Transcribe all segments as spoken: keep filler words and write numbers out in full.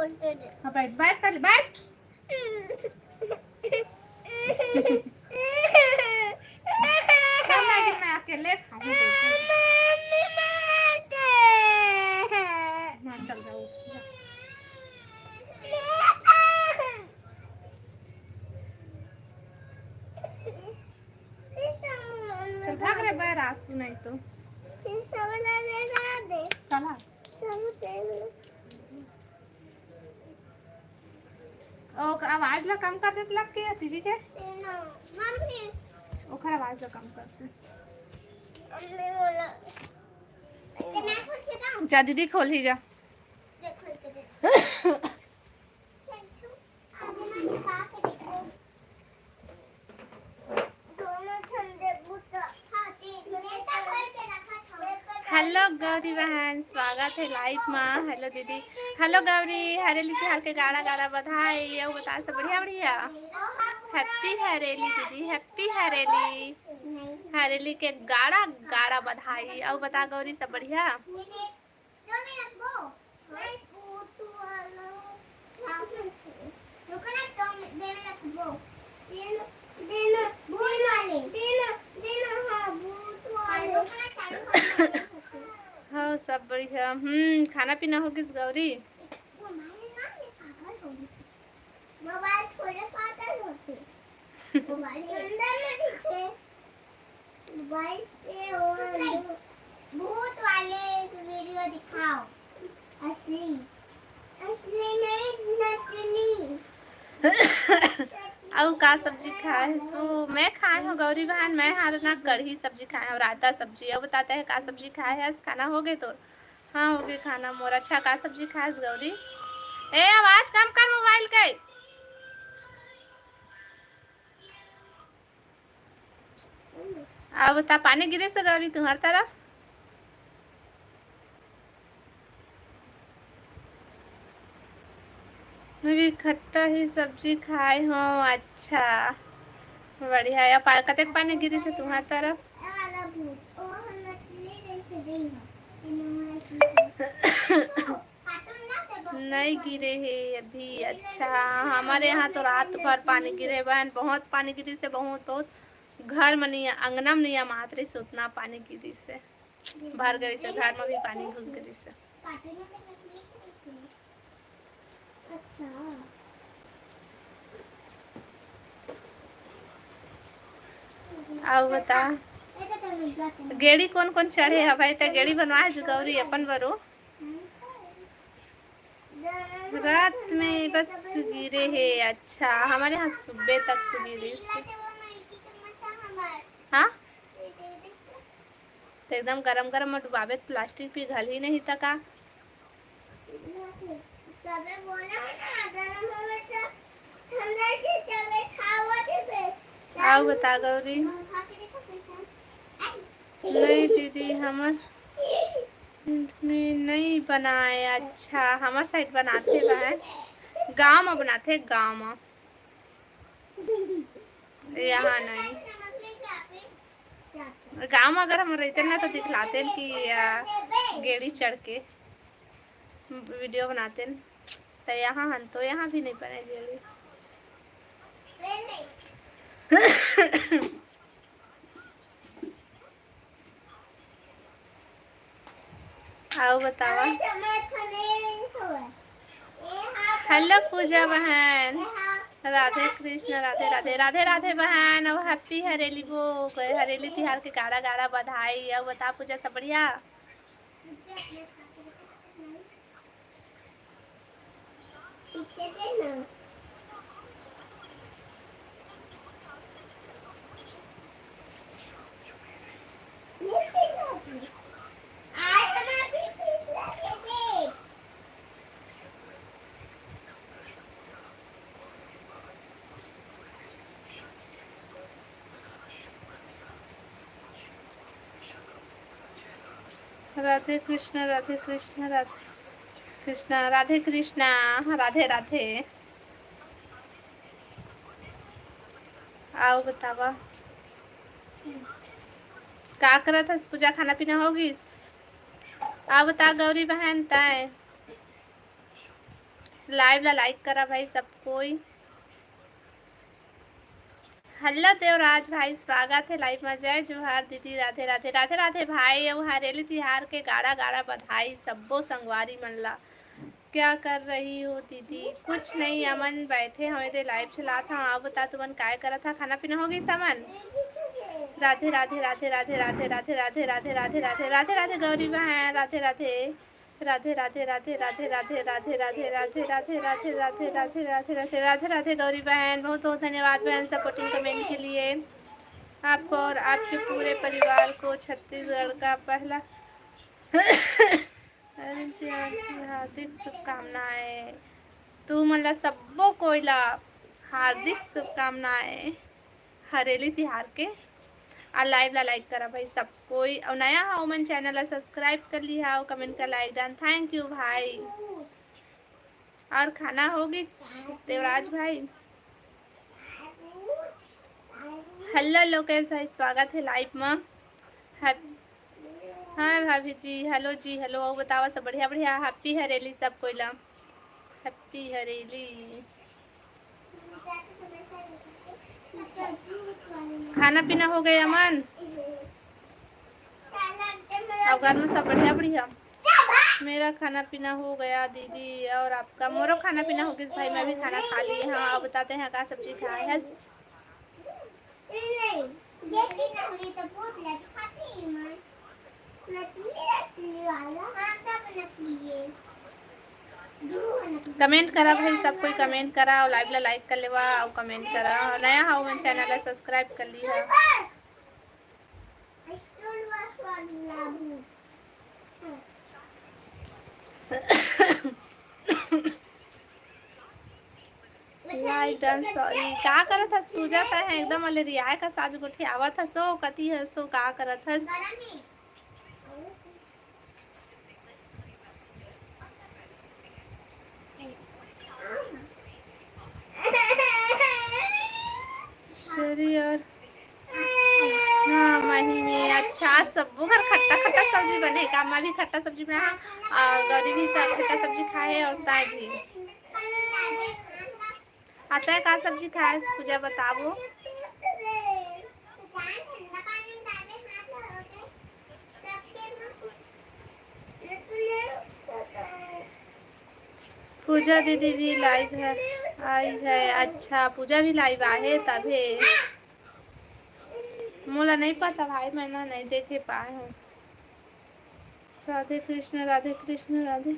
हाँ, बैठ, बैठ पहले, बैठ। चल, मैगी मैं अकेले खाऊंगी। हाँ, चल जाओ। चल भाग रे, बाहर आंसू नहीं तो। चला। ओ, आवाज ला कम कर दे, लग के टीवी के। मम्मी। ओकर आवाज ला कम कर दे। मम्मी बोला। जा दीदी, खोल ही जा। हेलो गौरी बहन, स्वागत है लाइव मा। हेलो दीदी। हेलो गौरी, हरेली तिहार के गाड़ा गाड़ा बधाई। अउ बता, सब बढ़िया बढ़िया? हैप्पी हरेली दीदी, हैप्पी हरेली। हरेली के गाड़ा गाड़ा बधाई। अउ बता गौरी, सब बढ़िया? हाँ, सब बढ़िया। हम्म, खाना पीना हो गिस गौरी? मोबाइल थोड़े पागल होथे। मोबाइल के अंदर में दिखे। मोबाइल पे वो भूत वाले वीडियो दिखाओ। असली, असली नहीं, नकली। अउ का सब्जी खाए हस? मैं खाए हव गौरी बहन, मैं हर ना कढ़ी सब्जी खाए हव, रायता सब्जी। अउ बताते हैं का सब्जी खाए हस? खाना हो गे तोर? हाँ, हो गे खाना मोर। अच्छा, का सब्जी खाए हस गौरी? ए, आवाज कम कर मोबाइल के। अउ बता, पानी गिरे से गौरी तुम्हार तरफ? मैं भी खट्टा ही सब्जी खाए हूँ। अच्छा, बढ़िया। या पा-, कतेक पानी गिरे से तुम्हार तरफ? नहीं गिरे हे अभी। अच्छा, हमारे यहाँ तो रात भर पानी गिरे बहन, बहुत पानी गिरिस हे, बहुत, बहुत। घर में नहीं, अंगना में नहीं आमात रहिस, उतना पानी गिरिस हे। भर गिरिस हे, घर में भी पानी घुस गिरिस हे। अउ बता, गेड़ी कोन कोन चढ़े हवय? ते गेड़ी बनवाए हस गौरी अपन बरो? रात में बस गिरे हे। अच्छा, हमारे यहाँ सुबह तक से गिरे हे। हाँ, तो एकदम गरम गरम में डुबाबे, प्लास्टिक पिघल ही नहीं तका। अउ बता गौरी। नहीं दीदी, हमर में नहीं बनाए। अच्छा, हमर साइड बनाथे बहन, गाँव में बनाथे, गाँव में, यहाँ नहीं। गाँव में अगर हम रहते ना तो दिखलाते कि गेड़ी चढ़ के वीडियो बनाते। तो यहाँ हन तो यहाँ भी नहीं बने गेड़ी। अउ बतावा। हेलो पूजा बहन, राधे कृष्ण, राधे राधे, राधे राधे बहन। अउ हैप्पी हरेली बो, हरेली तिहार के गाड़ा गाड़ा बधाई। अउ बता पूजा, सब बढ़िया? राधे कृष्णा, राधे कृष्णा, राधे कृष्णा, राधे कृष्णा, राधे राधे। अउ बतावा, का करत हस पूजा, खाना पीना हो गिस? अउ बता गौरी बहन, तय Live ला like करा भाई सब कोई। Hello देवराज भाई, स्वागत है live में। जय जोहार दीदी, राधे राधे। राधे राधे भाई, अउ हरेली तिहार के गाड़ा गाड़ा बधाई सब्बो संगवारी मन ला। क्या कर रही हो दीदी? कुछ नहीं अमन, बैठे हवे दे, live चलात हव। अउ बता तुमन काय करत हा? खाना पीना हो गइस अमन? राधे राधे राधे राधे राधे राधे राधे राधे राधे राधे राधे राधे गौरी बहन, राधे राधे। राधे राधे राधे राधे राधे राधे राधे राधे राधे राधे राधे राधे राधे राधे राधे राधे राधे गौरी बहन, बहुत बहुत धन्यवाद बहन supporting comment के लिए। आपको और आपके पूरे परिवार को छत्तीसगढ़ का पहला हरेली तिहार की हार्दिक शुभकामनाएं। तुमन ला सब्बो कोई ला हार्दिक शुभकामनाएं हरेली तिहार के। आ live ला like करा भाई सब कोई, अउ नया हा ओमन channel ला subscribe कर लिहा अउ comment कर like done। Thank you भाई। और खाना हो गई देवराज भाई? Hello लोकेश भाई, स्वागत है live में। Hap-, हाँ भाभी जी, hello जी, hello। अउ बतावा सब बढ़िया बढ़िया? Happy हरेली सब कोई ला, happy हरेली। खाना पीना हो गया अमन? अउ घर में सब बढ़िया बढ़िया? मेरा खाना पीना हो गया दीदी, और आपका? मोरो खाना पीना हो गइस भाई, मैं भी खाना खा लिए। हाँ, अब बताते हैं का सब्जी खाए हस। Comment करा भाई सब कोई, comment करा अउ live ला like कर लेवा अउ comment करा। नया हा ओमन channel ला subscribe कर लिहा। Like done, sorry। का करत हस पूजा? तैं ह एकदम अले रियाय कस आज गोठियावत हस ओ, कति हस ओ, का करत हस? Sorry और हाँ, मही में अच्छा, आज सब्बो घर खट्टा खट्टा सब्जी बने का? मैं भी खट्टा सब्जी बनाए हव और गौरी भी सब खट्टा सब्जी खाए और तैं भी। आ तैं का सब्जी खाए हस पूजा, बताबो? पूजा दीदी भी live है, आई है। अच्छा, पूजा भी live आहे तभे। मोला नहीं पता भाई, मैं ना नहीं देखे पाए हूँ। राधे कृष्ण, राधे कृष्ण, राधे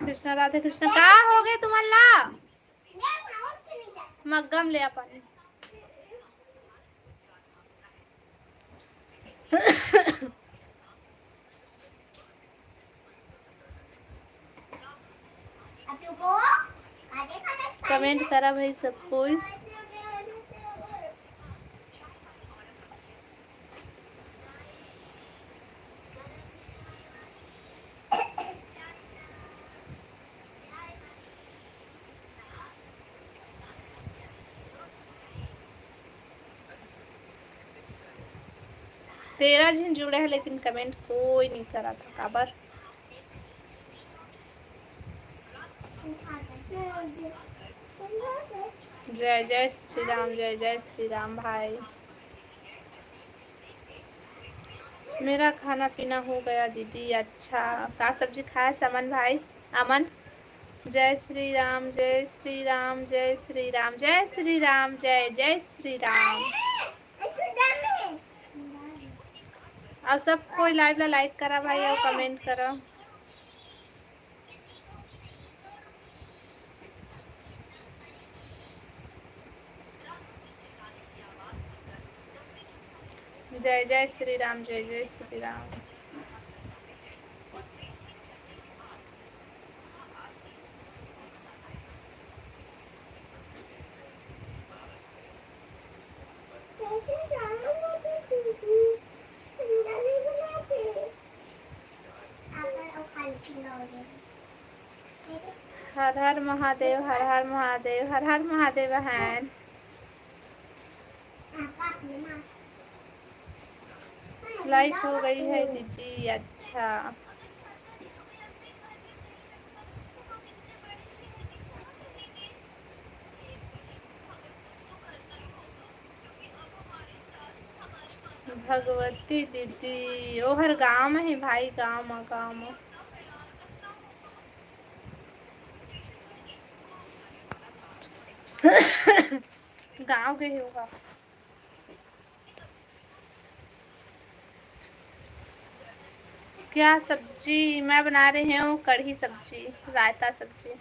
कृष्ण, राधे कृष्ण। का हो गए तुमन ला? मग्गम ले अपन। Comment करा भाई सब कोई। तेरह झिन जुड़े हे, लेकिन comment कोई नहीं करत हे, काबर? जय जय श्री राम, जय जय श्री राम भाई। मेरा खाना पीना हो गया दीदी। अच्छा, का सब्जी खाए हस अमन भाई? अमन, जय श्री राम, जय श्री राम, जय श्री राम, जय श्री राम, जय जय श्री राम। अउ सब कोई live ला like करा भाई, अउ comment करा। जय जय श्री राम, जय जय श्री राम। हर हर महादेव, हर हर महादेव, हर हर महादेव बहन। Like हो गई है दीदी, अच्छा। भगवती दीदी, ओहर गाँव म हे भाई, गाँव म, गाँव म। गाँव गे हे ओहा। क्या सब्जी? मैं बना रही हूँ कढ़ी सब्जी, रायता सब्जी।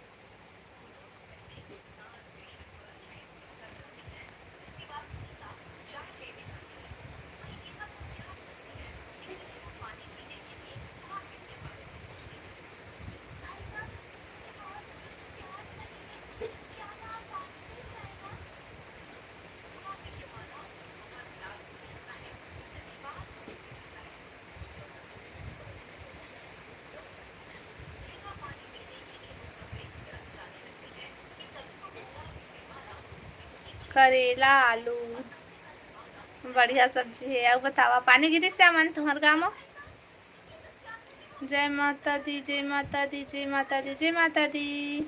करेला, आलू, बढ़िया सब्जी हे। अउ बतावा, पानी गिरिस हे मन तुंहर गाँव म? जय माता दी, जय माता दी, जय माता दी, जय माता दी।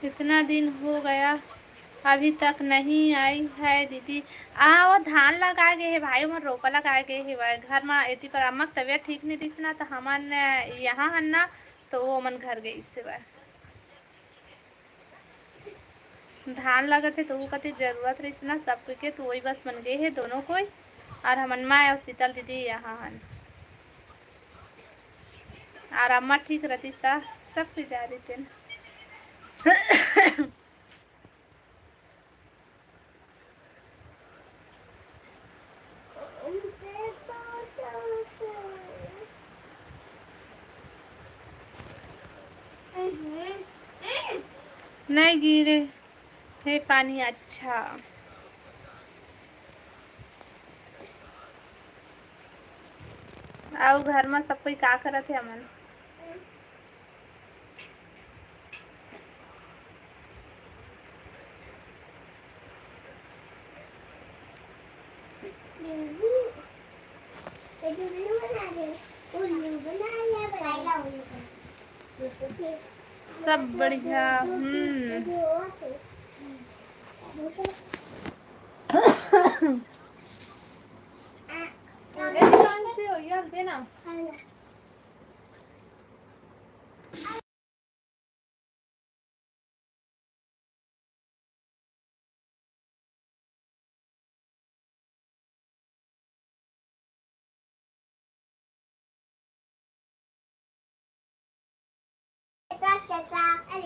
इतना दिन हो गया, अभी तक नहीं आई है दीदी। आ, वो धान लगाए गे हे भाई, ओमन रोपा लगाए गे हे। वह घर म एती पर अम्मा के तबीयत ठीक नहीं दिस ना, तो हमन यहाँ हन ना, तो वो ओमन घर गई से वह। धान लगत हे, तो वो कति जरूरत रहिस ना सब कोई के, तो वही बस मन गे हे दोनों कोई। और हमन माँ और शीतल दीदी यहाँ हन। और अम्मा ठीक रहतीस ता सब कोई जा रही थे। नहीं गिरे हे पानी। अच्छा, अउ घर में सब कोई का करत हे अमन? सब बढ़िया। हम्म।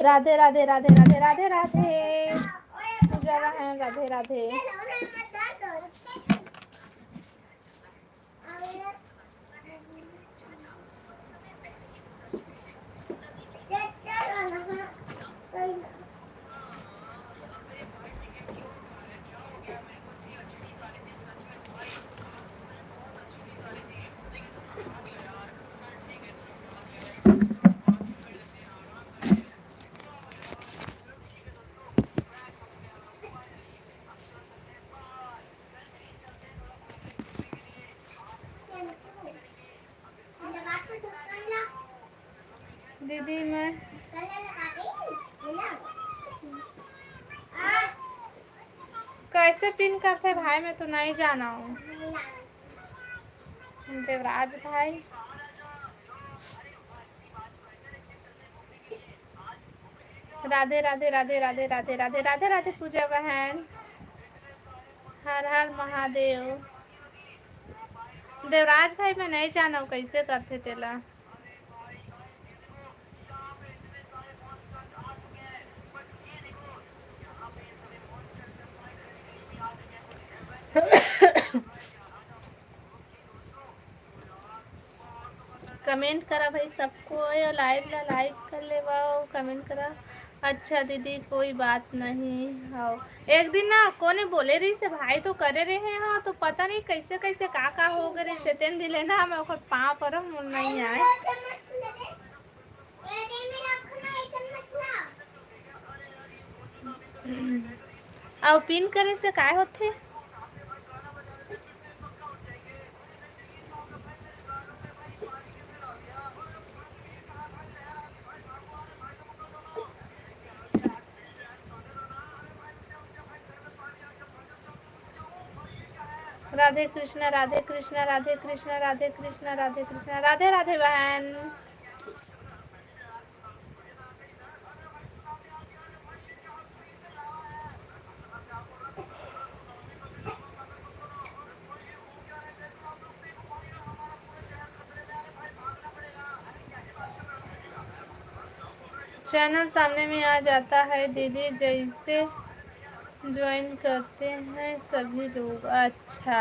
राधे राधे राधे राधे राधे राधे। पूजा बहन राधे राधे। दीदी मैं कैसे पिन करथे भाई, मैं तो नहीं जाना हूँ। देवराज भाई, राधे राधे राधे राधे राधे राधे राधे राधे पूजा बहन, हर हर महादेव। देवराज भाई, मैं नहीं जानव कैसे करथे तेला। कमेंट करा भाई सबको, ये लाइव ला लाइक कर लेवव, कमेंट करा। अच्छा दीदी, कोई बात नहीं। हाँ, एक दिन ना कोने बोले रहिस हे भाई, तो करे रहे हो, तो पता नहीं कैसे कैसे का का हो गए रहिस हे। तेन दिले ना मैं ओकर पाँव परम नहीं आए। अउ पिन करे से काय होथे? राधे कृष्णा, राधे कृष्णा, राधे कृष्णा, राधे कृष्णा, राधे कृष्णा, राधे राधे बहन। चैनल सामने में आ जाता है दीदी, जैसे ज्वाइन करते हैं सभी लोग। अच्छा,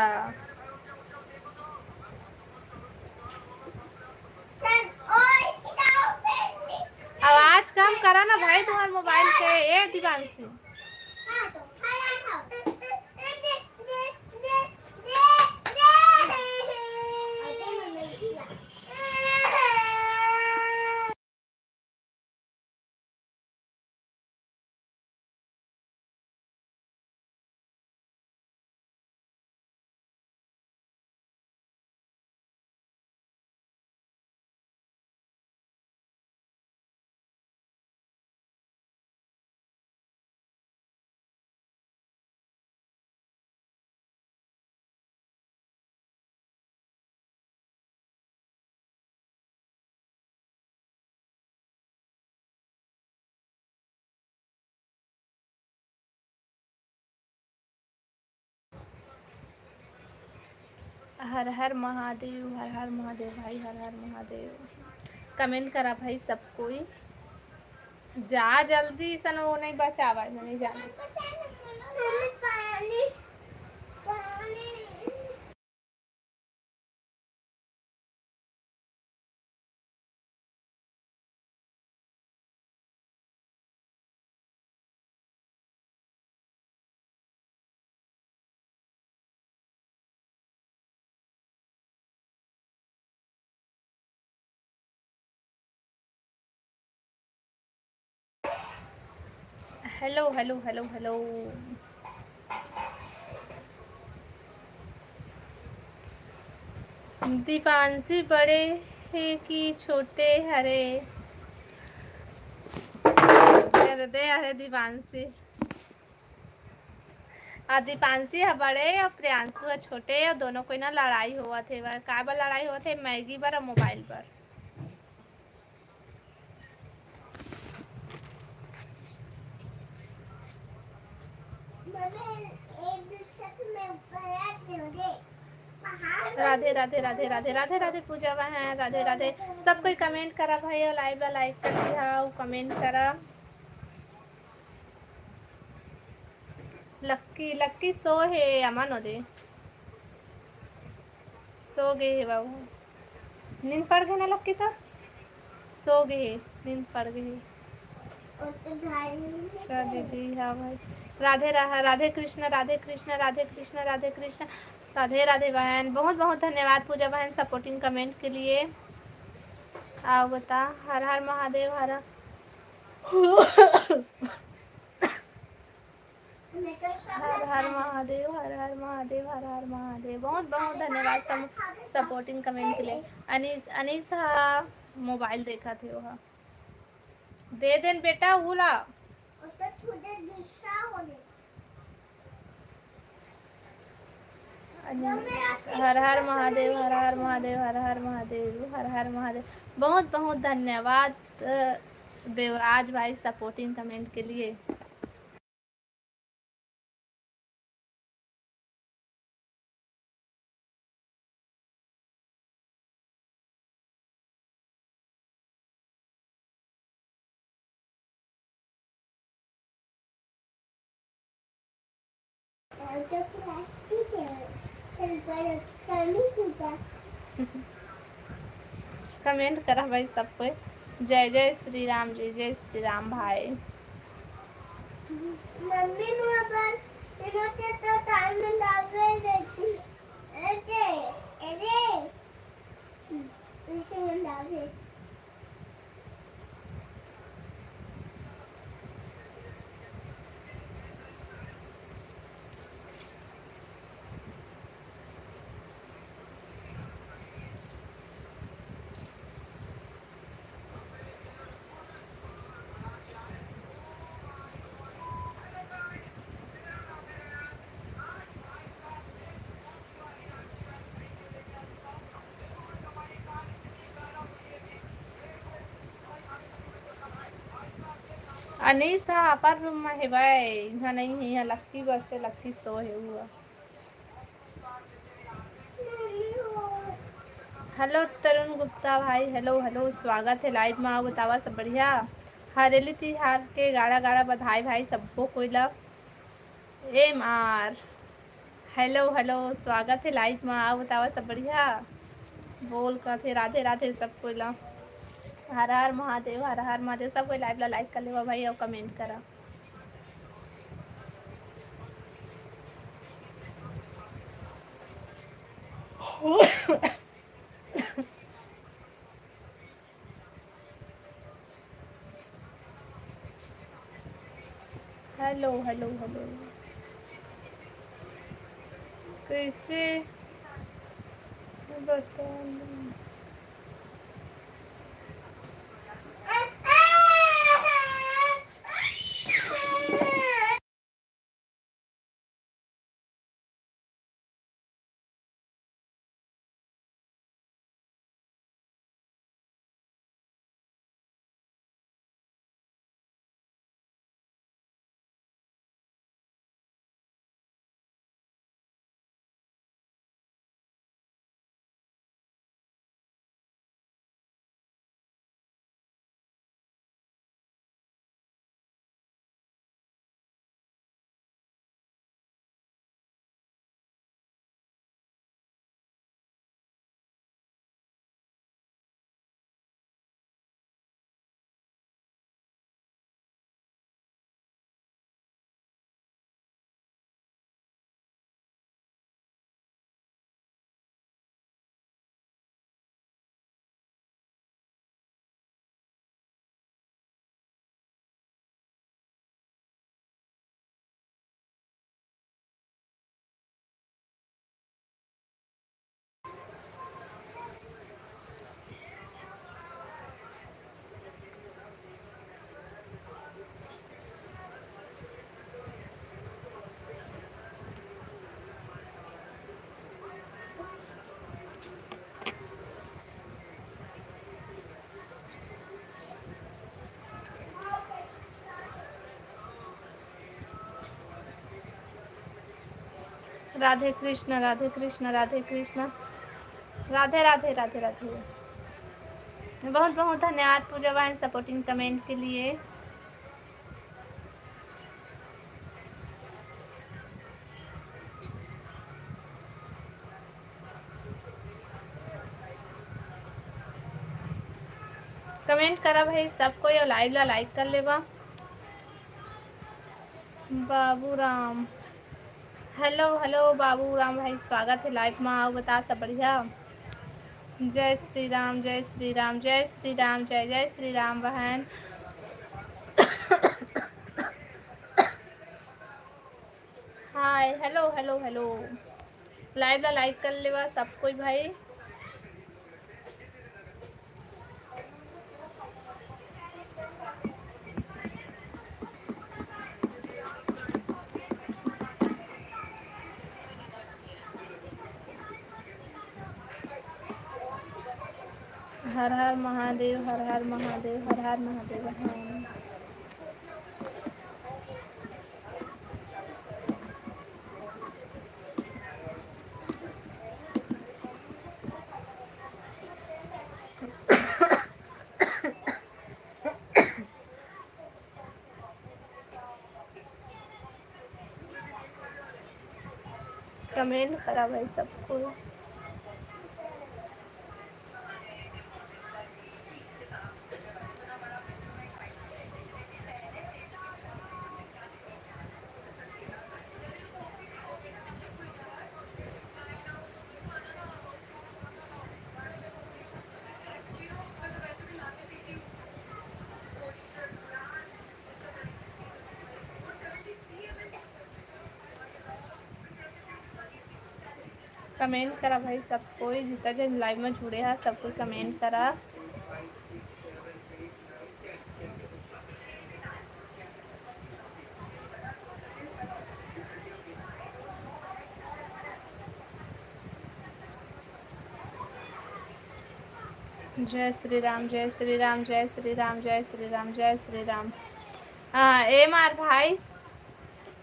आवाज कम करा ना भाई तुम्हारे मोबाइल के। ए दिवांशी, हर हर महादेव, हर हर महादेव भाई, हर हर महादेव। कमेंट करा भाई सब कोई, जा जल्दी सन, वो नहीं बचावा, नहीं जाना। Hello, hello, hello, hello. Deepanshi बड़े हे कि छोटे हरे? दे, दे, अरे दीपांशी। आ, दीपांशी ह बड़े अउ प्रियांशु ह छोटे, अउ दोनों कोई ना लड़ाई होवत हे। बर, काय बर लड़ाई होवत हे? मैगी बर अउ मोबाइल बर। राधे, राधे, राधे, राधे, राधे, राधे पूजा बहन, राधे, राधे। सब कोई कमेंट करा भाई, अउ लाइव ला लाइक कर दिहा, अउ कमेंट करा। लक्की, लक्की सो हे, अमन ओदे। सो गे हे बाबू। नींद पड़ गे ना लक्की तो? सो गे हे, नींद पड़ गे हे। अच्छा दीदी, हाँ भाई। राधे रा-, राधे कृष्णा, राधे कृष्णा, राधे कृष्णा, राधे कृष्णा। राधे राधे बहन, बहुत बहुत धन्यवाद पूजा बहन सपोर्टिंग कमेंट के लिए। आओ बता, हर हर महादेव, हर हर हर हर महादेव, हर हर महादेव, हर हर महादेव। बहुत बहुत धन्यवाद सम-, सपोर्टिंग कमेंट के लिए। अनीस, अनीस हा मोबाइल देखत हे, ओहा दे देन बेटा, उला। अनीस, हर हर महादेव, हर हर महादेव, हर हर महादेव, हर हर महादेव। बहुत बहुत धन्यवाद, अ, देवराज भाई सपोर्टिंग कमेंट के लिए। कमेंट करा भाई सब कोई। जय जय श्री राम जी, जय श्री राम भाई। मम्मी मोबाइल इनके तो टाइम में डाल रही थी। अरे, अरे। इसे में डाल रही। अनीस ह अपन रूम म हेवय, इहाँ नइ हे, इहाँ लक्की बस हे, लक्की सो हे हुआ। हेलो तरुण गुप्ता भाई, हेलो, हेलो, स्वागत हे लाइव म। अउ बतावा, सब बढ़िया? हरेली तिहार के गाड़ा गाड़ा बधाई भाई, सब्बो कोई ला। एम आर, हेलो, हेलो, स्वागत हे लाइव म। अउ बतावा, सब बढ़िया? बोल कथे, राधे राधे सब कोई ला। हर हर महादेव, हर हर महादेव। सब कोई लाइव ला लाइक कर लेवा भाई, अउ कमेंट करा। Hello, hello, hello. कैसे बताऊं? राधे कृष्ण, राधे कृष्ण, राधे कृष्ण। राधे, राधे, राधे, राधे। बहुत, बहुत धन्यवाद पूजा बहन, सपोर्टिंग कमेंट के लिए। कमेंट करा भाई सब कोई, अउ लाइव ला लाइक कर लेवा। बाबू राम, हेलो, हेलो बाबू राम भाई, स्वागत हे लाइव मा। अउ बता, सब बढ़िया? जय श्री राम, जय श्री राम, जय श्री राम, जय जय श्री राम बहन। हाय, हेलो, हेलो, हेलो। लाइव ला लाइक कर लेवा सब कोई भाई। हर हर महादेव, हर हर महादेव, हर हर महादेव। हाँ। कमेंट करा भाई सबको। कमेंट करा भाई सब कोई, जितना जन लाइव में जुड़े हा सब कोई कमेंट करा। जय श्री राम, जय श्री राम, जय श्री राम, जय श्री राम, जय श्री राम। हाँ, एम आर भाई,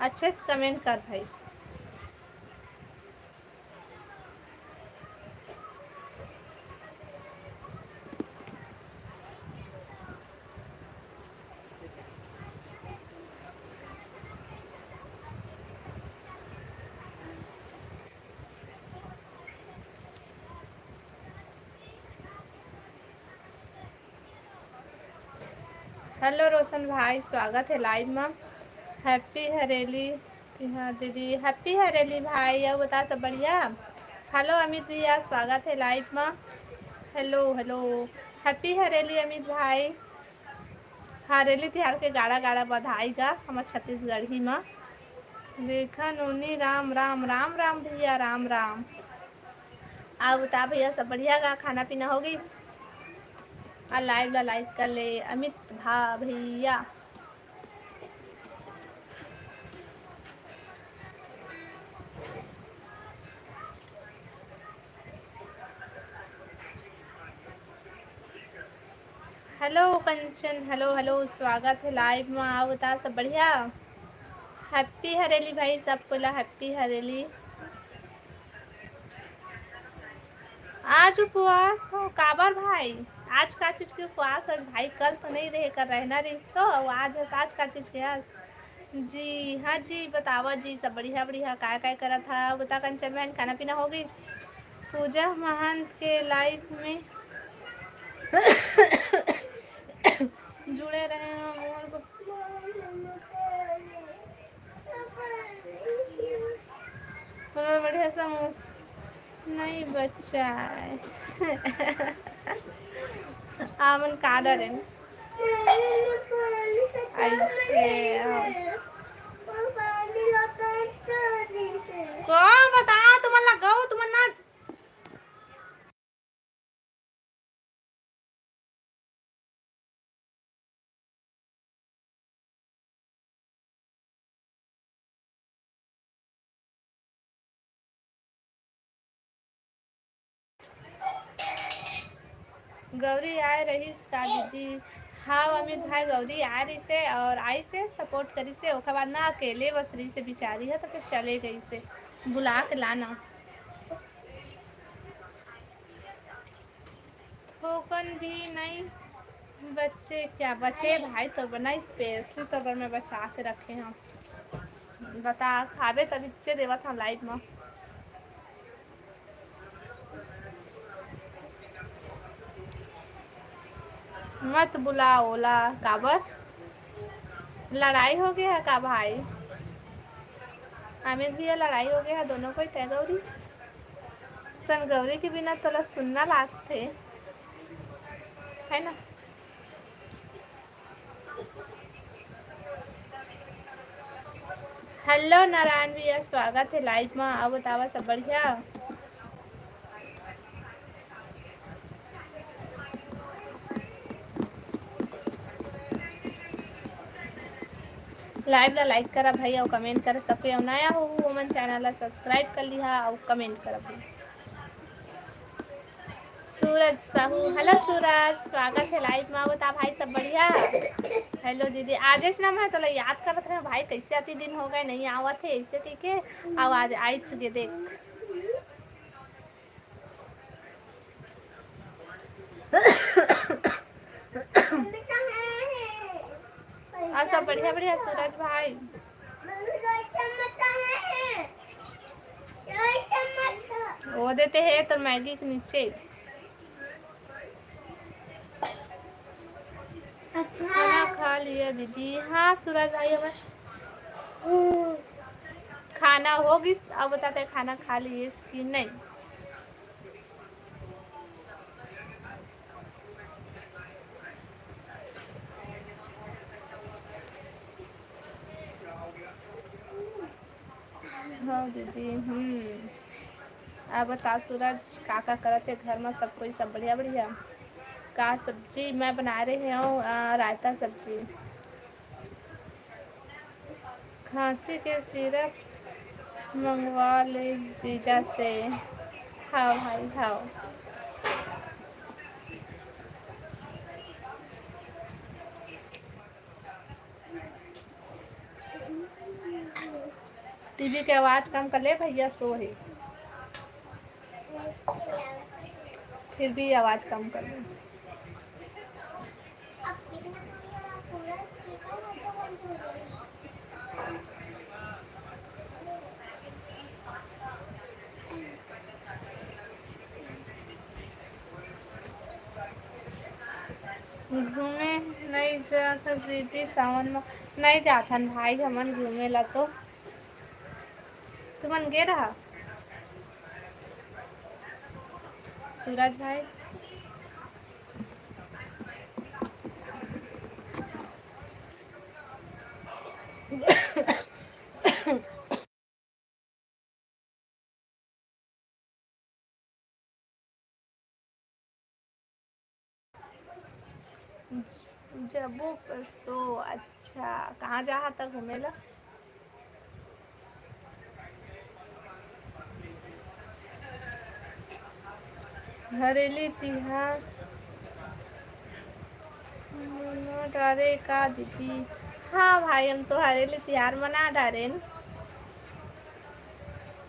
अच्छे से कमेंट कर भाई। हेलो रोशन भाई, स्वागत है लाइव में। हैप्पी हरेली। हाँ दीदी, हैप्पी हरेली भाई। और बता, सब बढ़िया? हेलो अमित भैया, स्वागत है लाइव में। Hello, hello, happy Hareli Amit भाई। हरेली तिहार के गाड़ा गाड़ा बधाई गा हमर छत्तीसगढ़ी में। रेखा नोनी, राम राम, राम राम भैया, राम राम। अउ बता भैया, सब बढ़िया गा? खाना पीना हो गइस? आ लाइव ला लाइक कर ले अमित भा भैया। हेलो कंचन, हेलो हेलो, स्वागत है लाइव में। अउ बता, सब बढ़िया? हैप्पी हरेली भाई, सबको ला हैप्पी हरेली। आज उपवास हो काबर भाई? आज का चीज के उपवास है भाई? कल तो नहीं रहे, कल रहना रहिस तो, अउ आज हस, आज का चीज के हस? जी हाँ जी, बतावा जी, सब बढ़िया बढ़िया, काय काय करत हा? बता कंचन बहन, खाना पीना हो गइस? पूजा महंत के लाइव में जुड़े रहे हैं मोर को। हमर बढ़िया समोसा नहीं बचा है। आमन का डरे न? ऐसे, हाँ। को बता, तुमन लग गो, तुमन ना गौरी आए रहिस का दीदी? हाँ अमित भाई, गौरी आए रहिसे और आइसे सपोर्ट करिसे। ओकर बाद ना अकेले बस रहिसे बिचारी ह, तो फिर चले गइसे बुला के लाना। थोकन भी नहीं बचे क्या? बचे भाई, तो बना स्पेशली तो बर मैं बचा के रखे हूँ। बता, खाबे तब इच्चे देवत हूँ लाइव में। मत बुला ओला, काबर? लड़ाई हो गया है का भाई? अमित भैया, लड़ाई हो गया है दोनों कोई तय गौरी? सन गौरी के बिना तोला सुन्ना लागथे, है ना? हेलो नारायण भैया, स्वागत है लाइव में। अउ बतावा, सब बढ़िया? लाइव ला लाइक करा भाई, अउ कमेंट करा सबके। अउ नया हो, ओमन चैनल ला सब्सक्राइब कर लिहा अउ कमेंट करा भाई। सूरज साहू, हेलो सूरज, स्वागत है लाइव में। बता भाई, सब बढ़िया? हेलो दीदी, आजेच ना मैं तोला याद करत रहे भाई, कैसे अति दिन हो गए नहीं आवत है ऐसे कह के। अउ आज आई चुके देख। अउ सब बढ़िया बढ़िया सूरज भाई। वो देते हैं तो मैगी के नीचे। अच्छा। खाना खा लिया दीदी। हाँ सूरज भाई, हमें खाना हो गिस। अब बताते हैं खाना खा लिए कि नहीं। हाँ दीदी, हम्म। अब बता सूरज, का का करत है घर में? सब कोई, सब बढ़िया बढ़िया? का सब्जी मैं बना रहे हूँ, आ, रायता सब्जी। खांसी के सिरप मंगवा ले जीजा से। हाँ भाई, हाँ। टीवी के आवाज कम कर ले भैया, सो हे। फिर भी आवाज कम कर ले। घूमे नइ जाथस दीदी सावन म? नइ जाथन भाई हमन घूमे ला तो। तुमन गे रहा सूरज भाई? जबो परसों। अच्छा, कहाँ जाहा त घूमे ला? हरेली तिहार मना डारे का दीदी? हाँ भाई, हम तो हरेली तिहार मना डारेन।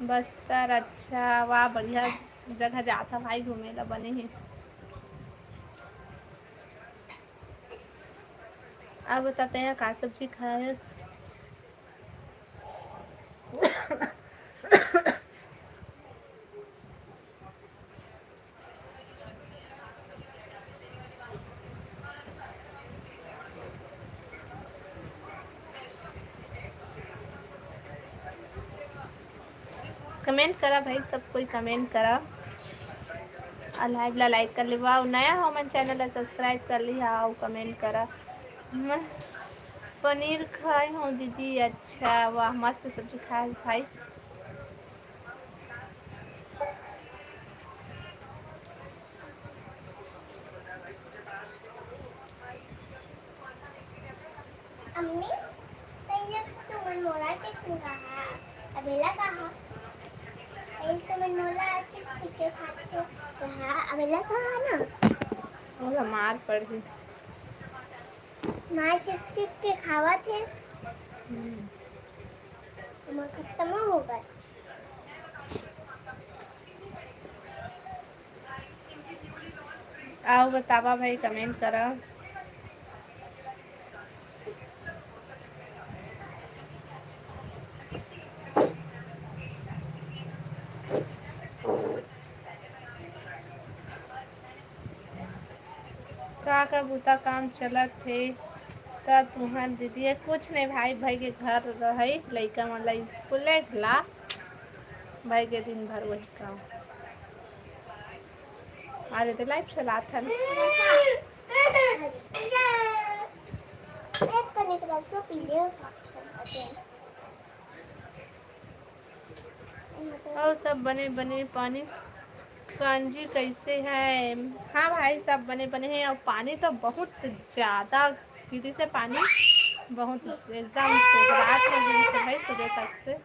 बस्तर, अच्छा, वाह, बढ़िया जगह जाता भाई घूमे ला, बने हे। अब बताते हैं का सब्जी खाए। कमेंट करा भाई, सब कोई कमेंट करा, और लाइव ला लाइक कर लेवा, और नया हो मन चैनल ला सब्सक्राइब कर लिहा, और कमेंट करा। मैं पनीर खाए हूँ दीदी। अच्छा, वाह, मस्त सब्जी खाए भाई। अम्मी, पहले तो तुमन मोला चिकन कहा, अबेला कहा। पहले तुमन मोला चिक चिक के खाते कहा, अबेला कहा ना। ओला मार पड़ही। मार चिक चिक के खावत हे। हम्म। हमर खत्म हो गए। आओ बतावा भाई, कमेंट करा। का का बूता काम चलत हे त तुहर दीदी? कुछ नहीं भाई, भाई के घर रहई, लइका मन ला स्कूल ला, भाई के दिन भर वही काम। अरे तो लाइव चलात हन। अउ सब बने बने पानी कांजी कैसे है? हाँ भाई, सब बने बने हैं। और पानी तो बहुत ज़्यादा गिरी से, पानी बहुत एकदम से रात में गिरी से भाई, सुबह तक से।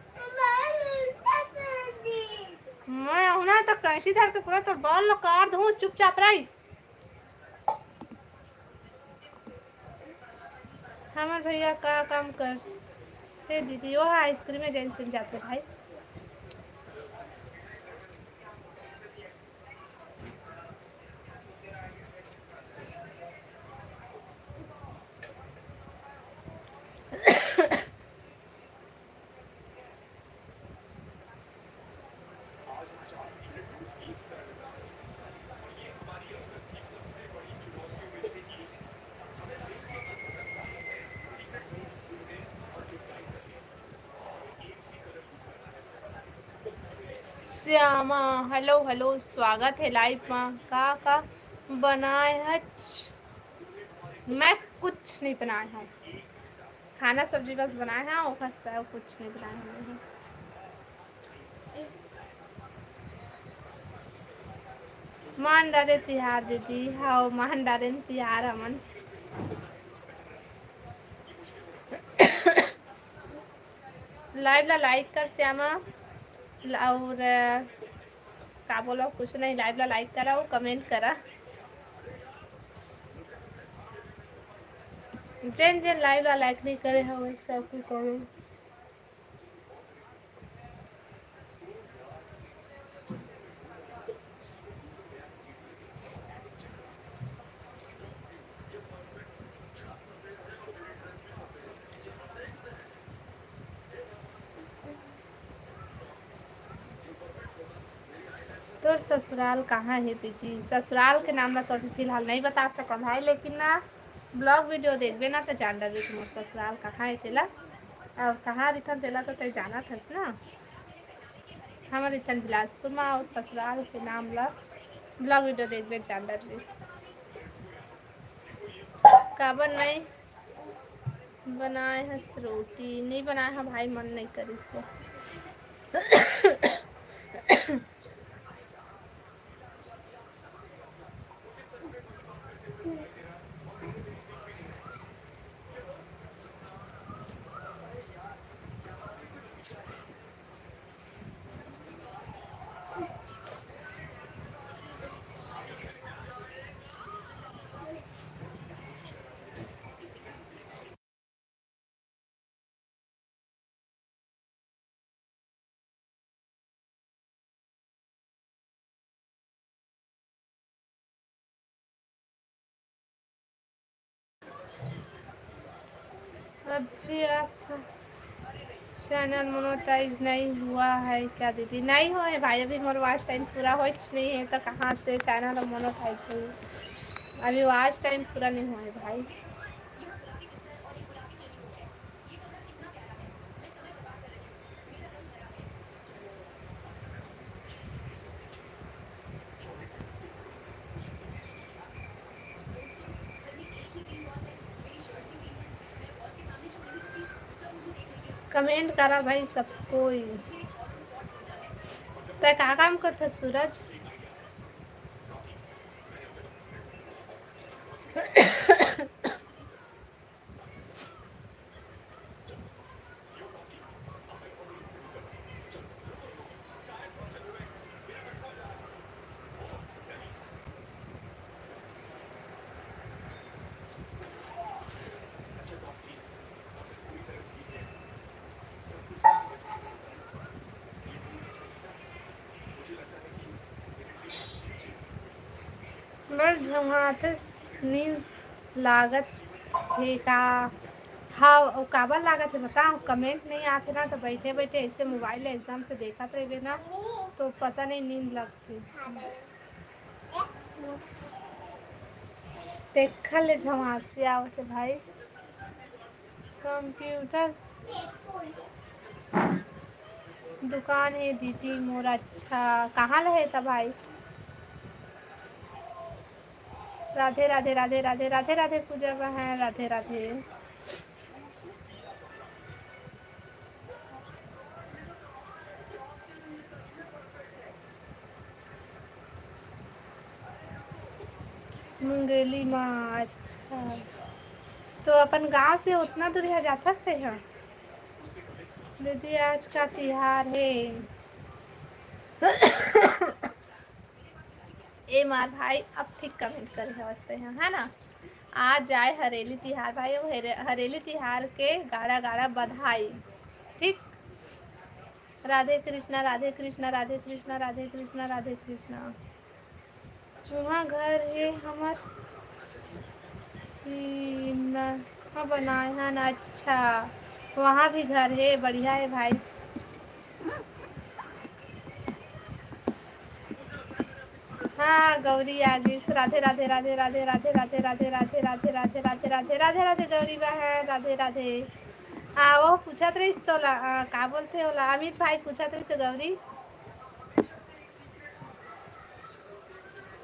मैं उन्हें तो कैंची धर के पूरा तोर बाल ला काट दूँ, चुपचाप रही। हमर भैया का काम करथे दीदी? वो आइसक्रीम एजेंसी में जाथे भाई। श्यामा, हेलो हेलो, स्वागत हे लाइव मा। का का बनाए हच? मैं कुछ नहीं बनाए हूँ, खाना सब्जी बस बनाए हूँ, ओकर सिवा कुछ नहीं बनाए हूँ। मान डारे तिहार दीदी, हाँ मान डारे तिहार हमन। लाइव ला लाइक कर श्यामा, और का बोलो, कुछ नहीं, लाइव ला लाइक करा, कमेंट करा। जेन जेन लाइव ला लाइक नहीं करे हो, वही सब को कमेंट। तोर ससुराल कहाँ हे दीदी? ससुराल के नाम ला तो अभी फिलहाल नहीं बता सकन भाई, लेकिन ना, vlog video देखबे ना, तो जान डरबे कि मोर ससुराल कहाँ हे तेला। अब कहाँ रिथन तेला तो तय जानत हस ना। हमर रिथन बिलासपुर मा, और ससुराल के नाम ला vlog video देखबे जान डरबे। काबर नहीं बनाए हस रोटी? नहीं बनाए हा भाई, मन नहीं करिस हे। अभी आपका channel monetize नहीं हुआ है क्या दीदी? नहीं हुआ है भाई, अभी मोर watch time पूरा होइच नहीं है, तो कहाँ से channel monetize होही? अभी watch time पूरा नहीं हुआ है भाई। Comment करा भाई सब कोई। तै का काम करथस सूरज? बड़ झमाथे नींद लागत हे का? हाँ, अउ काबर लागत हे बता, comment नहीं आथे ना, तो बैठे बैठे ऐसे mobile एकदम से देखत रहिबे ना, तो पता नहीं नींद लगथे। देखा ले झमासे आवत हे भाई। Computer दुकान हे दीदी मोर। अच्छा, कहाँ ले हे त भाई? राधे राधे राधे राधे राधे राधे पूजा बहन, राधे राधे। मुंगेली मा। अच्छा, तो अपन गांव से उतना दूर है जाथस ते ह? दीदी, आज का तिहार है? ए मार भाई, अब ठीक comment करे हवस ते ह, है ना? आ जाए हरेली तिहार भाई, हरे-, हरेली तिहार के गाड़ा गाड़ा बधाई। ठीक, राधे कृष्णा, राधे कृष्णा, राधे कृष्णा, राधे कृष्णा, राधे कृष्णा। उहाँ घर हे हमर कि न, हाँ, बनाए हन। अच्छा, वहाँ भी घर हे, बढ़िया हे भाई। हाँ, गौरी आ गईस। राधे राधे राधे राधे राधे राधे राधे राधे राधे राधे राधे राधे राधे राधे गौरी बहन, राधे राधे। हाँ, वो पूछत रहिस तोला, आ, का बोलथे ओला, अमित भाई पूछत रहिस गौरी।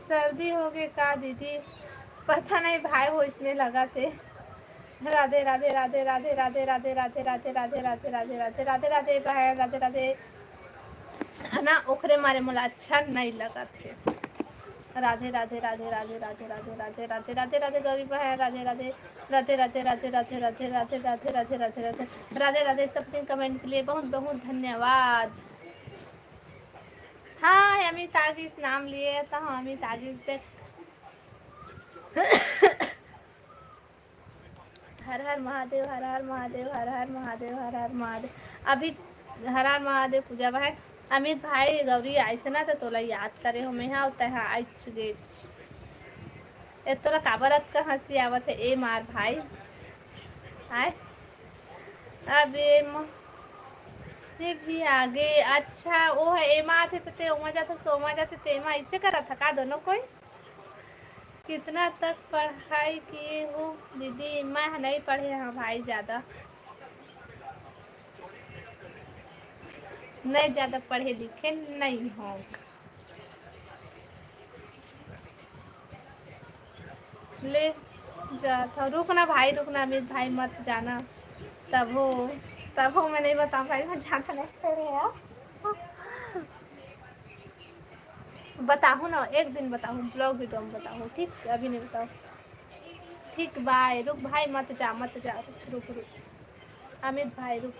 सर्दी होगे का दीदी? पता नहीं भाई, वो इसने लगत हे। राधे राधे राधे राधे राधे राधे राधे राधे राधे राधे राधे राधे राधे राधे राधे राधे राधे। है ना, ओकरे मारे मोला अच्छा नहीं लगत हे। राधे राधे राधे राधे राधे राधे राधे राधे राधे राधे गौरी बहन, राधे राधे राधे राधे राधे राधे राधे राधे राधे राधे राधे राधे राधे राधे राधे। सबके comment के लिए बहुत बहुत धन्यवाद। हाँ, अमित आगिस नाम लिए तो हम अमित आगिस देख। हर हर महादेव, हर हर महादेव, हर हर महादेव, हर हर महादेव। अभी हर हर महादेव पूजा भाई। अमित भाई, गौरी आइस ना तो तोला याद करे हो मैं, हाँ, तय हाँ आइच गेच। ए तोला काबर अतका हंसी आवत है ए मार भाई? आय, अब ए म-, भी आगे। अच्छा, वो है एमा आथे त ते ओमा जाथे, सो ओमा जाथे ते एमा, ऐसे करत था का दोनों कोई? कितना तक पढ़ाई किए हो दीदी? मैं नहीं पढ़े हाँ भाई, ज़्यादा नहीं, ज़्यादा पढ़े लिखे नहीं हूँ। ले जात हूँ, रुक ना भाई, रुक ना अमित भाई, मत जाना। तभो, तभो मैं नहीं बताऊँ भाई, मैं जाना नहीं पड़े यार। बताहूँ ना, एक दिन बताहूँ, ब्लॉग वीडियो में बताहूँ, ठीक? अभी नहीं बताओ। ठीक, बाय। रुक भाई, मत जा, मत जा, रुक, रुक, रुक। अमित भाई, रुक।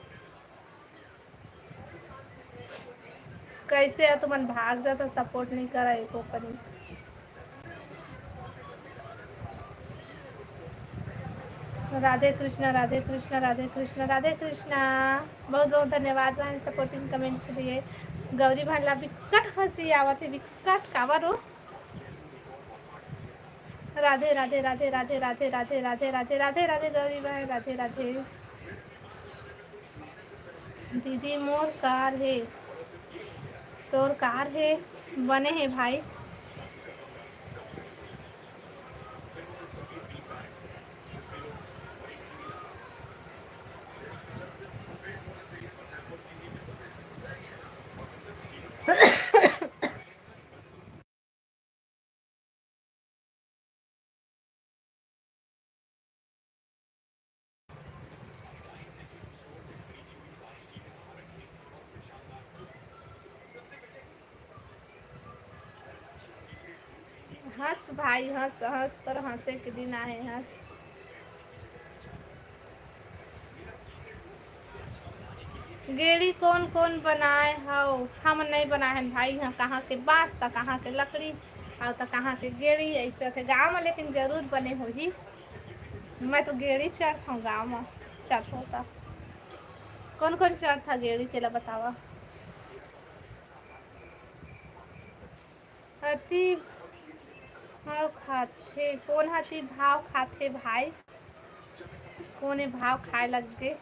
कैसे है तुमन भाग जाता, सपोर्ट नहीं करा एको पनी। राधे कृष्णा, राधे कृष्णा, राधे कृष्णा, राधे कृष्णा। बहुत बहुत धन्यवाद बहन, सपोर्टिंग कमेंट के लिए। गौरी बहन ला बिकट हंसी आवत है, बिकट। काबर हो? राधे राधे राधे राधे राधे राधे राधे राधे राधे राधे गौरी बहन, राधे राधे। दीदी मोर कार हे, तोर कार हे, बने हे भाई। हंस भाई हंस, हंस, तोर हंसे के दिन आहे, हंस। गेड़ी कोन कोन बनाए हव? हम नहीं बनाए हन भाई, हाँ, कहाँ के बांस त कहाँ के लकड़ी, अउ त कहाँ के गेड़ी, ऐसे होथे गाँव में, लेकिन जरूर बने होही। मैं तो गेड़ी चढ़थव गाँव में, चढ़थव त। कोन कोन चढ़था गेड़ी, तेला बतावा। अति भाव खाथे, कोन ह अति भाव खाथे भाई? कोन ए भाव खाए लग गे?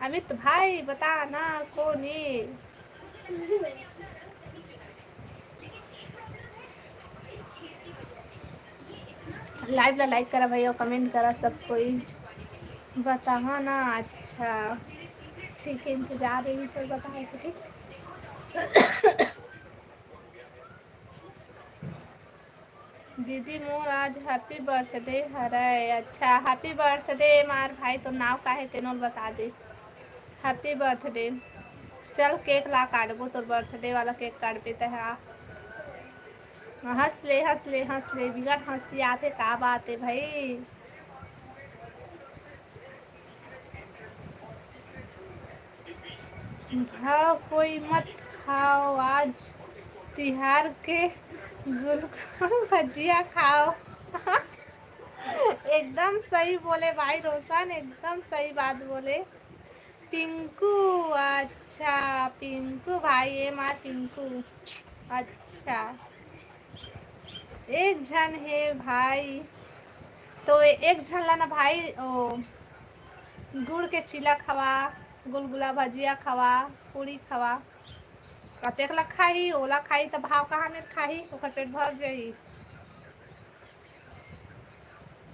अमित भाई, बता ना, कोन ए? लाइव ला लाइक करा भाई, अउ कमेंट करा सब कोई, बताहा ना। अच्छा, ठीक है, इंतजार रही तो बताए तो ठीक। दीदी मोर आज हैप्पी बर्थडे हरय। अच्छा, हैप्पी बर्थडे मार भाई, तो नाव का हे तेनो ल बता दे। Happy birthday. चल केक ला काटबो, तोर बर्थडे वाला केक काटबे तैं हा। हंस ले, हंस ले, हंस ले, बिकट हंसी आथे, का बात है भाई? भाव कोई मत खाओ, आज तिहार के गुलगुल भजिया खाओ। एकदम सही बोले भाई रोशन, एकदम सही बात बोले। पिंकू, अच्छा, पिंकू भाई, ए मार पिंकू, अच्छा। एक झन हे भाई, तो ए-, एक झन ला ना भाई, ओ, गुड़ के चीला खवा, गुलगुला भजिया खवा, पूड़ी खवा। कतेक ला खाही, ओला खाही त भाव कहाँ में खाही, ओकर पेट भर जाही।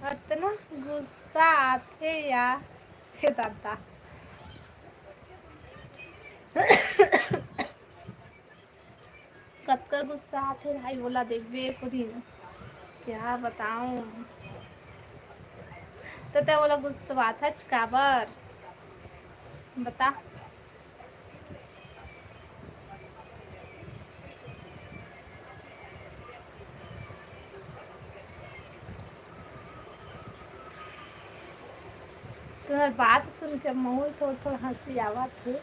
अतना गुस्सा आथे या, हे दादा। कतका गुस्सा आथे भाई, ओला देखबे एको दिन, क्या बताऊं। त तैं ओला गुस्सवाथच काबर, बता। तुहर बात सुन के महू ल थोड़ थोड़ हंसी आवत हे।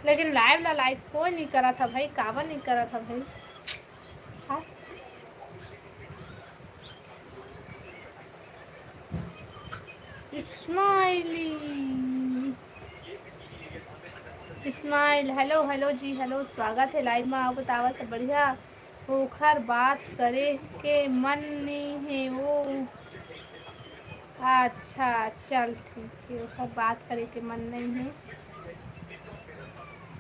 लेकिन लाइव ला लाइक कोई नहीं करत ह भाई, काबर नहीं करत ह भाई? हाँ? स्माइली, स्माइल, हेलो, हेलो जी, हेलो, स्वागत है लाइव में। आप बतावा, सब बढ़िया? ओखर बात करे के मन नहीं है, वो अच्छा, चल ठीक हे, ओकर बात करे के मन नहीं हे।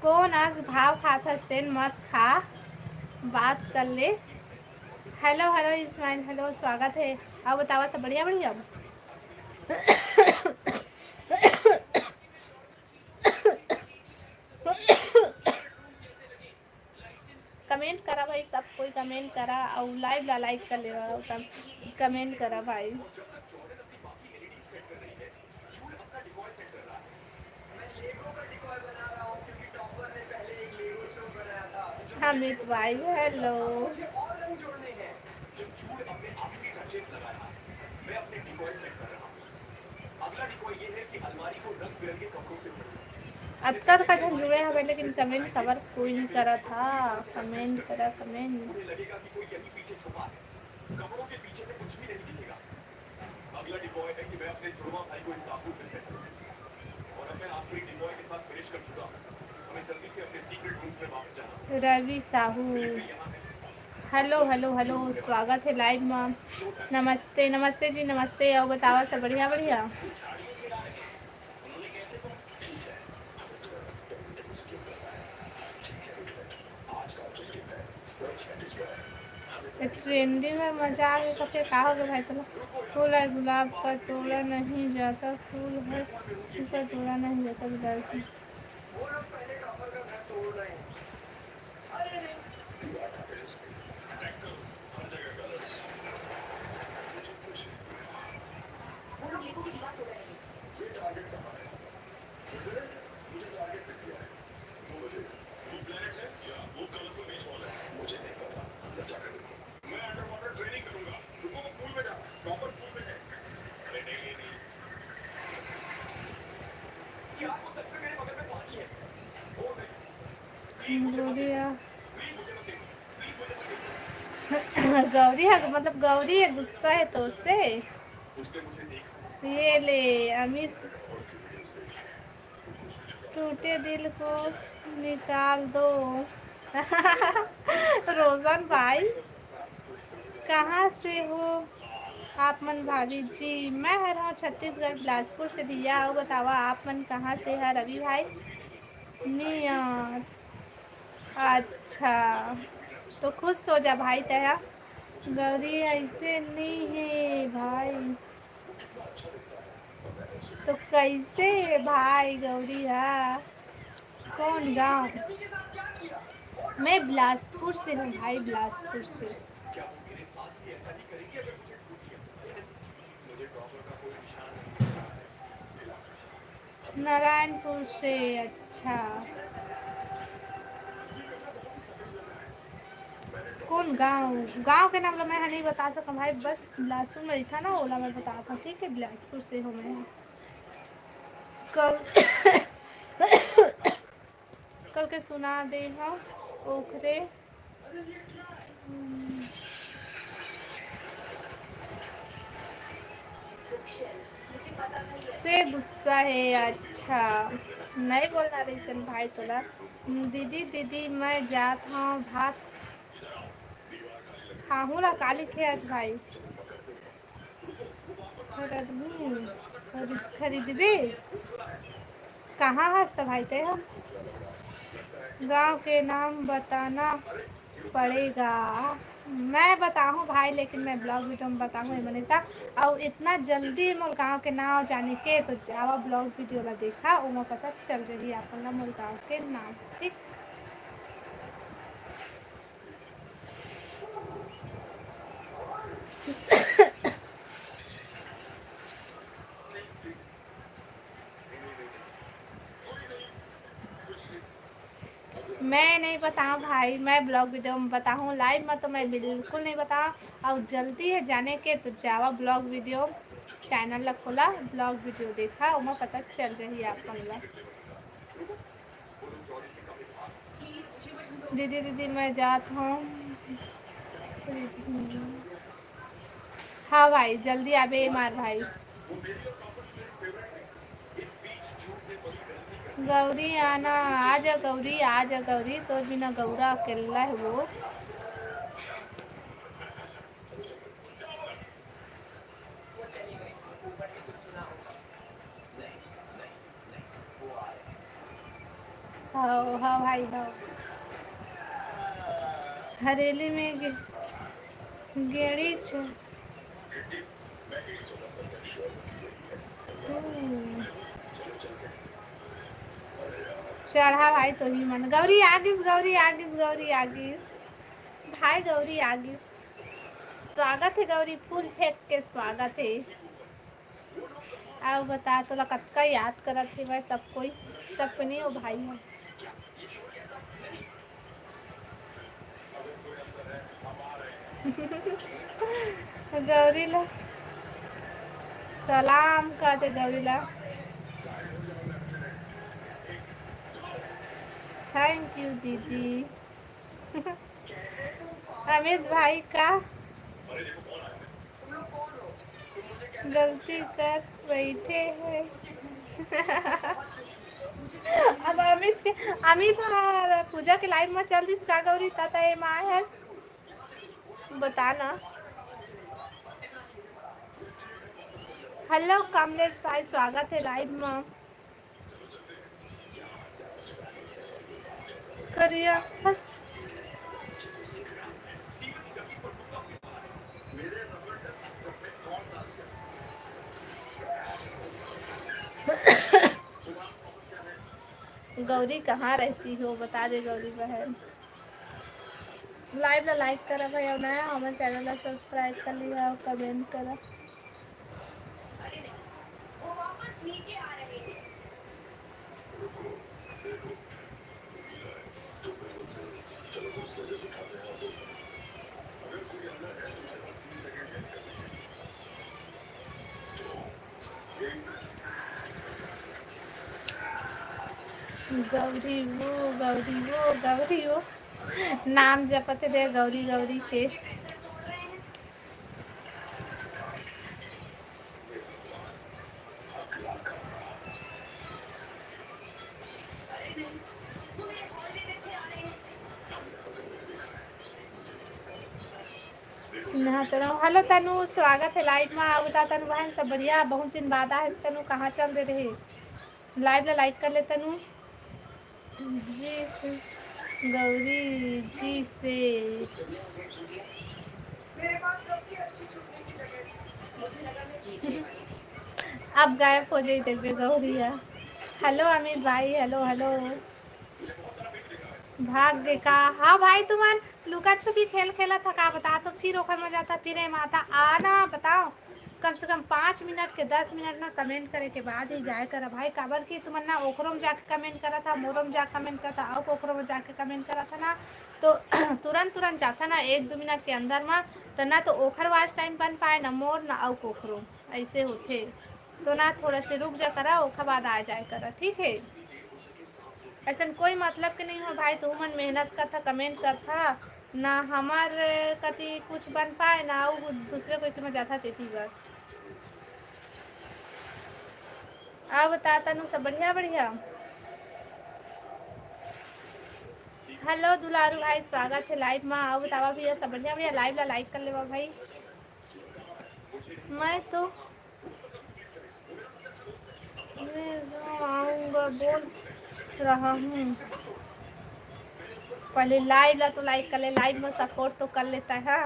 कोन अस भाव खात हस तेन मत खा, बात कर ले। Hello, hello इस्माइल, hello, स्वागत हे। अउ बतावा सब बढ़िया, बढ़िया? Comment करा भाई, सब कोई comment करा अउ live ला like कर लेवा, अउ कम-, comment करा भाई। अमित भाई, hello। अतका तक झन जुड़े हवे, लेकिन comment काबर कोई नहीं करत हा? Comment करा, comment। रवि साहू, hello, hello, hello, स्वागत हे live मा। नमस्ते, नमस्ते जी, नमस्ते। अउ बतावा सब बढ़िया, बढ़िया? ए, trendy में मजा आ गया, तो फिर का हो गया भाई तोला? फूल है गुलाब का, तोड़ा नहीं जाता, फूल है उसका, तोड़ा नहीं जाता, बिलावल सिंह। गौरी ह, गौरी ह, मतलब गौरी ह गुस्सा हे तोर से। ये ले अमित, टूटे दिल को निकाल दो। रोशन भाई, कहाँ से हो आप मन भाभी जी? मैं हर हूँ छत्तीसगढ़ बिलासपुर से भैया। अउ बतावा आप मन कहाँ से है रवि भाई? नियर। अच्छा, तो खुश हो जा भाई तैं हा। गौरी ऐसे नहीं है भाई। तो कैसे भाई गौरी हा? कौन गांव? मैं बिलासपुर से हूँ भाई, बिलासपुर से। नारायणपुर से। अच्छा, कौन गांव? गांव के नाम ला मैं ह नहीं बता सकूं भाई, बस बिलासपुर में रहिथा ना, ओला मैं बतात हूँ, ठीक है? बिलासपुर से हूँ मैं। कल कल के सुना दे हव ओखरे। से गुस्सा हे। अच्छा, नहीं बोलना रहिसन भाई तोला। दीदी, दीदी, मैं जात हव भात खाहूं ला, काली खे आज भाई। खरीदबू? खरीद-, खरीदबे? कहाँ हस त भाई तैं ह? गांव के नाम बताना पड़ेगा। मैं बताहूँ भाई, लेकिन मैं vlog video में बताहूँ, ए मनीता। अउ इतना जल्दी मोर गांव के नाम जाने के, तो जावा vlog video ला देखा, ओमा पता चल जाही आप मन ला मोर गांव के नाम, ठीक? मैं नहीं बताऊँ भाई, मैं vlog video में बताऊँ, live में तो मैं बिल्कुल नहीं बताऊँ। अउ जल्दी है जाने के, तो जावा vlog video channel ला खोला, vlog video देखा, ओमा पता चल जाही आप मन ला। दीदी, दीदी, मैं जात हूँ। हाँ भाई, जल्दी आबे मार भाई। गौरी आना, आजा गौरी, आजा गौरी, तोर बिना गौरा अकेल्ला हे वो। हव, हव भाई, हव। हरेली में गे-, गेड़ी छ-, हम्म। चढ़ा भाई तोही मन। गौरी आगिस, गौरी आगिस, गौरी आगिस। भाई गौरी आगिस। स्वागत हे गौरी, फूल फेंक के स्वागत हे। अउ बता, तोला कतका याद करत हे भाई सब कोई, सब कोई नहीं हो भाई हो। गौरी ला सलाम कर दे, गौरी ला। Thank you दीदी। अमित भाई का गलती कर बैठे हे। अब अमित के, अमित ह पूजा के लाइव में चल दिस का गौरी, ता, ता एमा आए हस? बता ना। Hello कमलेश भाई, स्वागत हे लाइव में। करिया फस। गौरी कहाँ रहती हो, बता दे गौरी बहन। लाइव ला लाइक करा भाई, अउ नया हमर चैनल ला सब्सक्राइब कर लिया अउ कमेंट करा। गौरी वो, गौरी वो, गौरी वो, नाम जपत दे गौरी गौरी के। हेलो तनु, स्वागत हे लाइव मा। अउ बता तनु बहन, सब बढ़िया? बहुत दिन बाद आए हस तनु, कहाँ चल दे रहे? लाइव ला लाइक कर ले तनु। जी से गौरी जी से। अब गायब हो जाई देखबे गौरी ह। हेलो अमित भाई, हेलो, हेलो। भाग गे का? हाँ भाई, तुमन लुका छुपी खेल खेलत ह का? बता तो, फिर ओखर मजा था, फिर एमा था। आना, बताओ, कम से कम पाँच मिनट के, दस मिनट ना कमेंट करे के बाद ही जाए करा भाई, काबर कि तुमन ना ओखरो में जाके कमेंट करत हा, मोरो में जाके कमेंट करत हा, अउ कोखरो में जाके कमेंट करत हा ना, तो तुरंत, तुरंत जाथा ना एक दो मिनट के अंदर मा, तो ना तो ओखर वॉच टाइम बन पाए, ना मोर, ना अउ कोखरो, ऐसे होथे। तो ना थोड़ा से रुक जा करा, ओखर बाद आ जाए करा, ठीक है? अइसन कोई मतलब के नहीं हो भाई, तुमन मेहनत करथा, कमेंट करथा, ना हमर कति कुछ बन पाए, ना अउ दूसरे कोई के में जाथा तेती बर। अउ बता तनु, सब बढ़िया, बढ़िया? हेलो दुलारू भाई, स्वागत है लाइव मा। अउ बतावा भैया, सब बढ़िया, बढ़िया? लाइव ला लाइक कर लेवा भाई। मैं तो मैं जो आऊँगा बोल रहा हूँ। पहले लाइव ला तो लाइक कर ले, लाइव में सपोर्ट तो कर लेता है।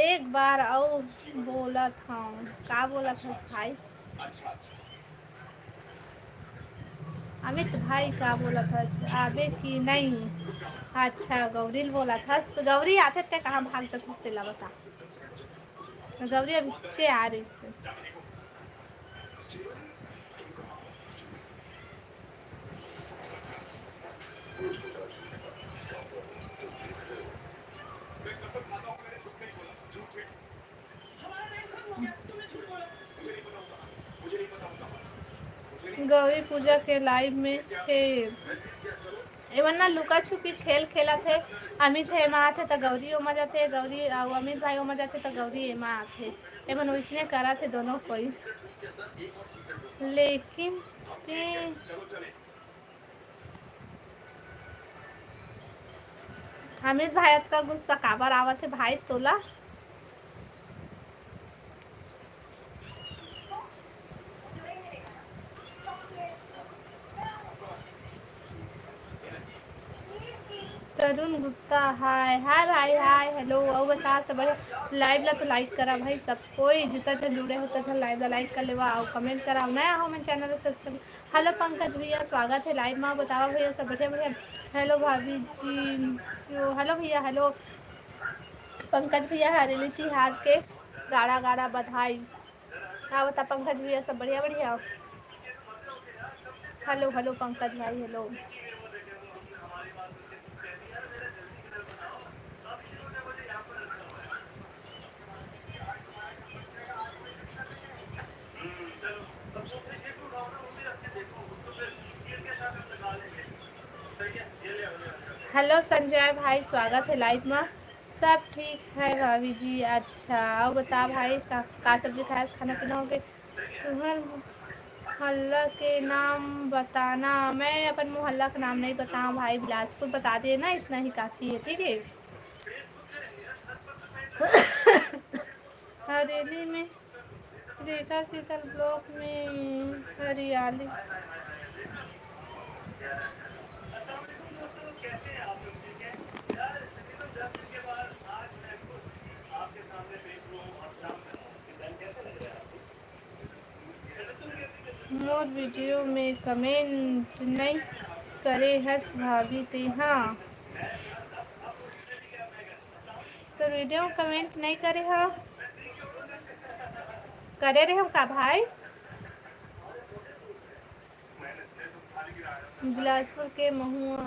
एक बार अउ बोलत हूँ, का बोलत हस भाई? अमित भाई का बोलत हस, आबे कि नहीं? अच्छा, गौरी ल बोलत हस। गौरी आथे ते कहाँ भाग जत हस, तेला बता। गौरी अभी चे आ रही से। गौरी पूजा के लाइव में हे। एमन ना लुका छुपी खेल खेलत हे। अमित हे एमा आथे त गौरी ओमा जाथे, गौरी अउ अमित भाई ओमा जाथे त गौरी एमा आथे। एमन वइसने करत हे दोनों कोई। लेकिन ते अमित भाई, अतका गुस्सा काबर आवत हे भाई तोला? तरुण गुप्ता, हाय, हाय भाई, हाय, हेलो, अउ बता, सब बढ़िया? Live ला तो like करा भाई, सब कोई, जितना झन जुड़े हो, उतना झन live ला like कर लेवा, अउ comment करा, नया हो मन channel ला subscribe। Hello पंकज भैया, स्वागत है live मा, बतावा भैया, सब बढ़िया, बढ़िया? Hello भाभी जी, यो, hello भैया, hello पंकज भैया, हरेली तिहार के गाड़ा गाड़ा बधाई। का बता पंकज भैया, सब बढ़िया, बढ़िया? Hello, hello पंकज भाई, hello। Hello संजय भाई, स्वागत है live मा। सब ठीक है भाभी जी। अच्छा, अउ बता भाई, का, का सब्जी खाए, खाना पीना हो गए? तुम्हर मोहल्ला के नाम बताना। मैं अपन मोहल्ला के नाम नहीं बताऊँ भाई, बिलासपुर बता दिए ना, इतना ही काफी है, ठीक है? हरेली में रेठा शीतल block में हरियाली। मोर video में comment नई करे हस भाभी तेहा। तोर video में comment नई करे हव, करे रहे हो का भाई? बिलासपुर के महुआ।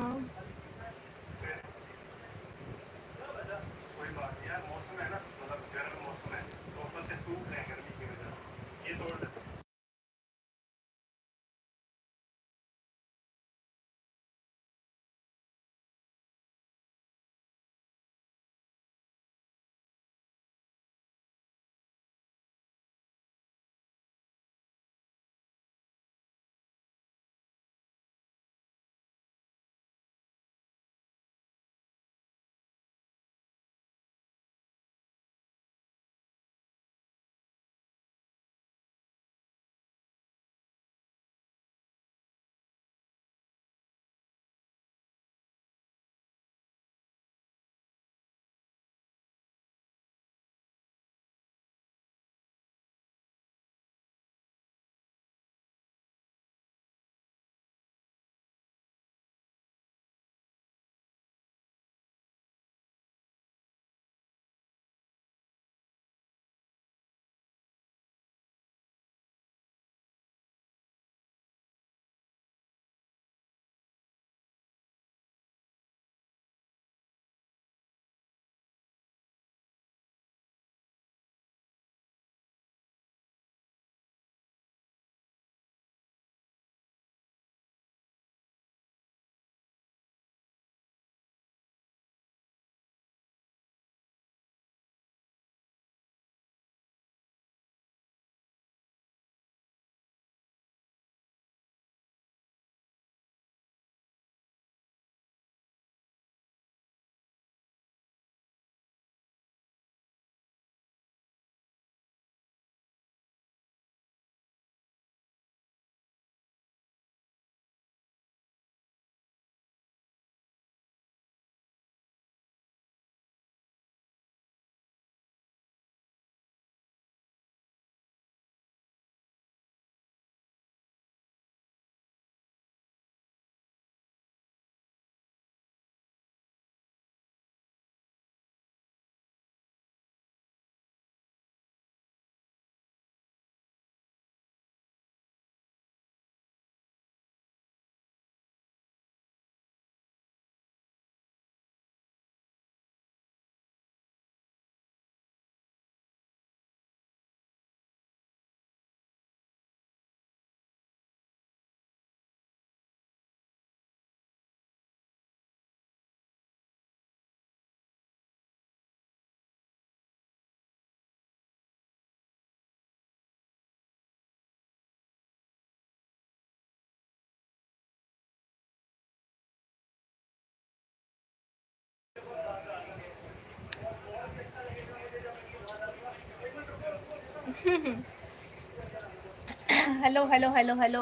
Hello, hello, hello, hello.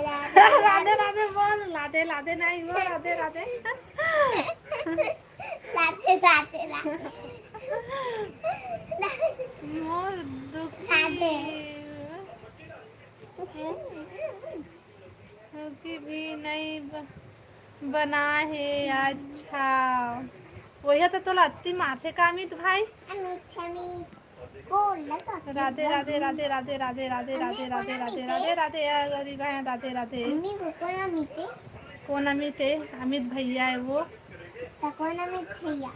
Radhe Radhe बोल, राधे राधे नहीं बोल, राधे राधे। राधे राधे राधे। मोर दुखी। राधे। अभी भी नहीं ब-, बना है। अच्छा, वही तो तोला अत्ती माथे का अमित भाई। अमित शमित। राधे राधे राधे राधे राधे राधे राधे राधे राधे राधे राधे राधे, ए गौरी बहन, राधे राधे। अम्मी, वो कौन अमित है? कौन अमित है? अमित भैया है वो। तो कौन अमित भैया?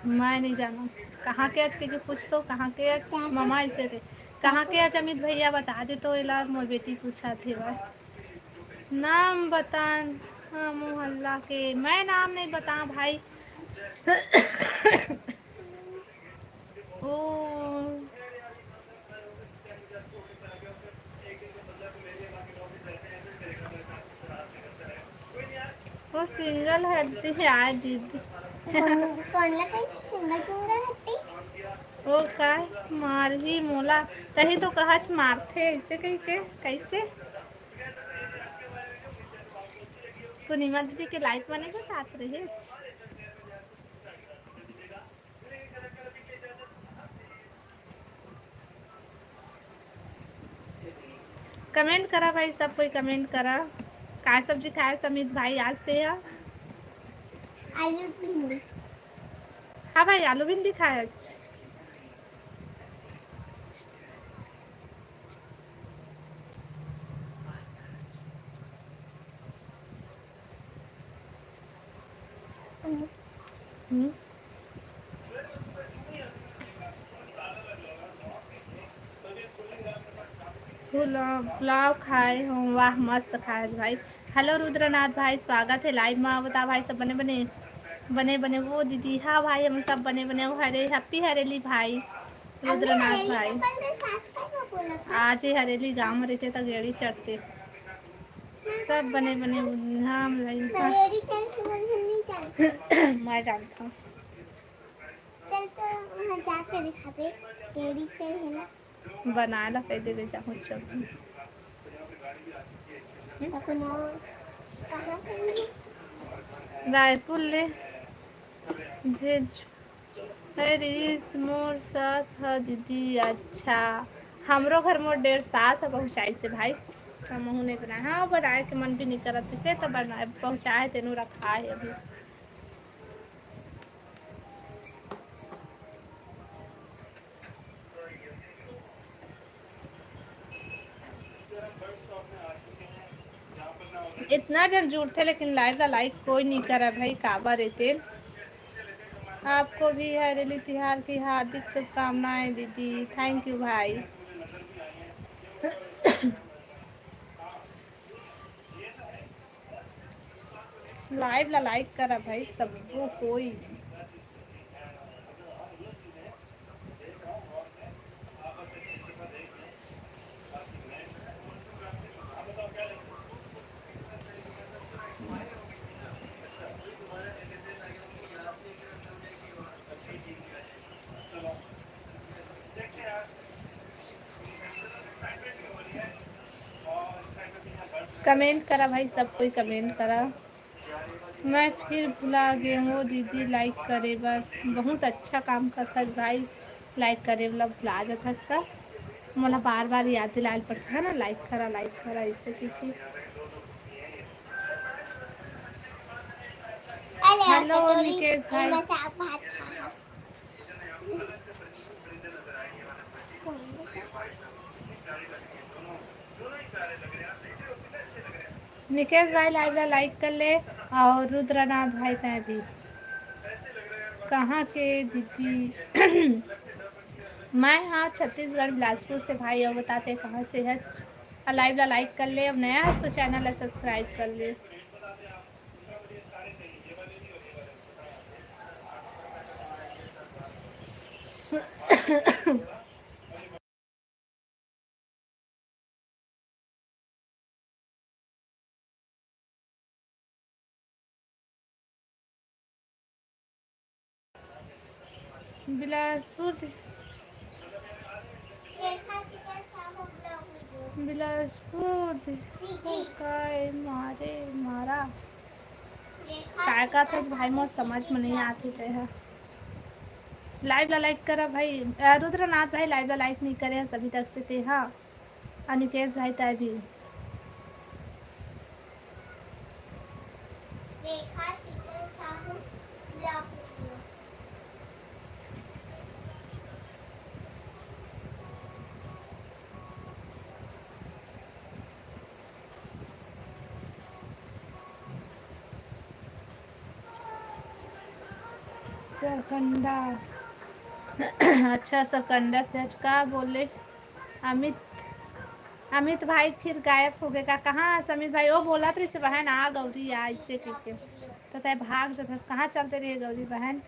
मैं नहीं जानूँ। कहाँ के आज के, के पूछ तो, कहाँ के आज? ममा इसे के। कहाँ के आज अमित भैया, बता दे तो एला, मोर बेटी पूछा थे वह। नाम बता, हाँ, मोहल्ला के। मैं नाम नहीं बता भाई, ओ, वो सिंगल हड्डी है दीदी। कौन, कौन ला कही सिंगल फिंगर हड्डी? वो का मारही मोला, तही तो कहच मारथे ऐसे कही के, कैसे? पूर्णिमा दीदी के लाइफ बने के साथ रहे। कमेंट करा भाई, सब कोई कमेंट करा। का सब्जी खाए समित भाई आज ते ह? आलू भिंडी। हाँ भाई, आलू भिंडी खाए आज। हम्म। पुलाव, पुलाव खाए हो, वाह, मस्त खाए भाई। हेलो रुद्रनाथ भाई, स्वागत है लाइव में। बता भाई, सब बने बने, बने बने वो दीदी। हाँ भाई, हम सब बने बने वो। हरे, हैप्पी हरेली भाई, रुद्रनाथ भाई। आज ही हरेली गांव में रहते तो गेड़ी चढ़ते। सब बने बने वो, हाँ भाई। मैं जानता हूँ। चल तो वहाँ जाके दिखाते, गेड़ी चढ़े ना। बनाए ला कह देबे, जाहूँ चल। रायपुर ले भेज। अरे, इस मोर सास ह दीदी, अच्छा। हमरो घर मोर डेढ़ सास ह पहुँचाई से भाई। हमहू नहीं बनाए, हाँ, बनाए के मन भी नहीं करत से तो बनाए, पहुँचाए तेनू रखा है अभी। इतना जन जुड़थे लेकिन लाइव ला लाइक कोई नहीं करा भाई, काबर एते। आपको भी हरेली तिहार की हार्दिक शुभकामनाएं दीदी, थैंक यू भाई। लाइव ला लाइक करा भाई सबको कोई। कमेंट करा भाई, सब कोई कमेंट करा। मैं फिर भुला गे हों दीदी लाइक करे बर। बहुत अच्छा काम करथस भाई, लाइक करे ला भुला जाथस त मोला बार बार याद दिलाए ल पड़थे ना, लाइक करा, लाइक करा, ऐसे कहिके। हेलो निकेश भाई। निकेश भाई लाइव ला लाइक कर ले, और रुद्रनाथ भाई तैं भी। कहाँ के दीदी? मैं हाँ छत्तीसगढ़ बिलासपुर से भाई, और बताते कहाँ से हच? और लाइव ला लाइक कर ले, अब नया हच तो चैनल ला सब्सक्राइब कर ले। बिलासपुर, बिलासपुर काय मारे मारा। काय का था भाई, मोर समझ में नहीं आती ते है। लाइव ला लाइक करा भाई, अ, रुद्रनाथ भाई, लाइव ला लाइक नहीं करे है सभी तक से ते, हाँ। अनिकेश भाई, तै भी। सरकंडा। अच्छा, सरकंडा से आज का बोले? अमित, अमित भाई फिर गायब हो गए का? कहाँ है अमित भाई? वो बोला था, बहन आ गौरी आ, ऐसे करके। तो तय भाग जथस, कहाँ चलते रहे गौरी बहन?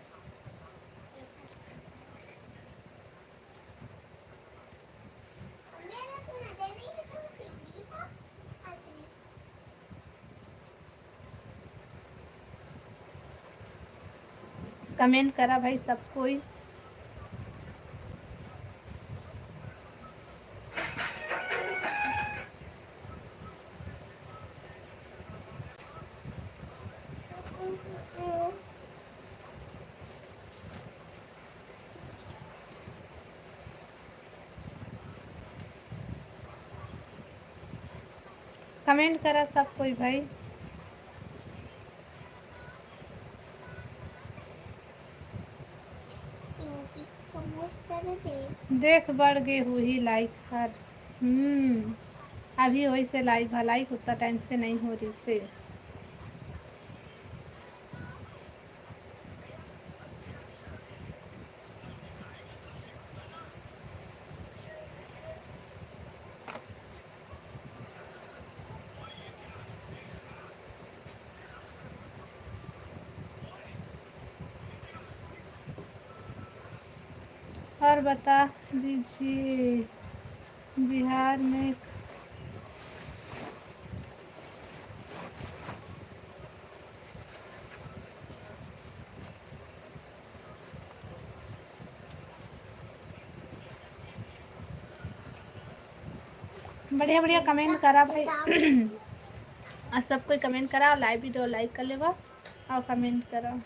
कमेंट करा भाई सब कोई। कमेंट करा सब कोई भाई। देख बढ़ गे हुई लाइक हर। हम्म, अभी वैसे लाइक भा लाइक उतना टाइम से नहीं हो रही से। और बता दीजिए, बिहार में बढ़िया बढ़िया कमेंट करा भाई। और सब कोई कमेंट करा और लाइव वीडियो लाइक कर लेवा और कमेंट करा।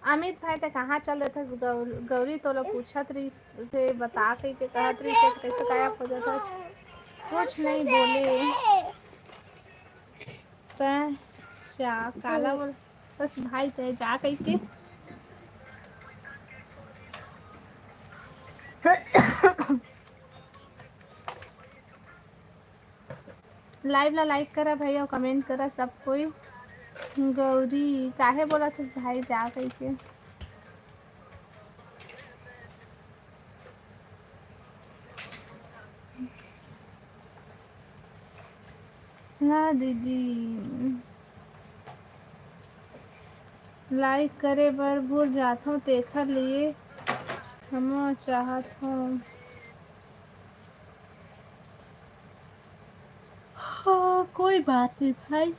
अमित भाई, ते कहाँ चल देथस? गौ-, गौरी तोला पूछत रहिस, ते बता कहिके कहत रहिस, ते कैसे गायब हो जाथस? कुछ नहीं बोले। तैं जा, काला बोल, बस भाई, तैं जा कहिके। लाइव ला लाइक करा भाई, और कमेंट करा सब कोई। गौरी, काहे बोलत हस भाई, जा कहिके? ना दीदी, लाइक करे बर भूल जाथों, तेखर लिए क्षमा चाहत हों। हाँ, कोई बात नहीं भाई।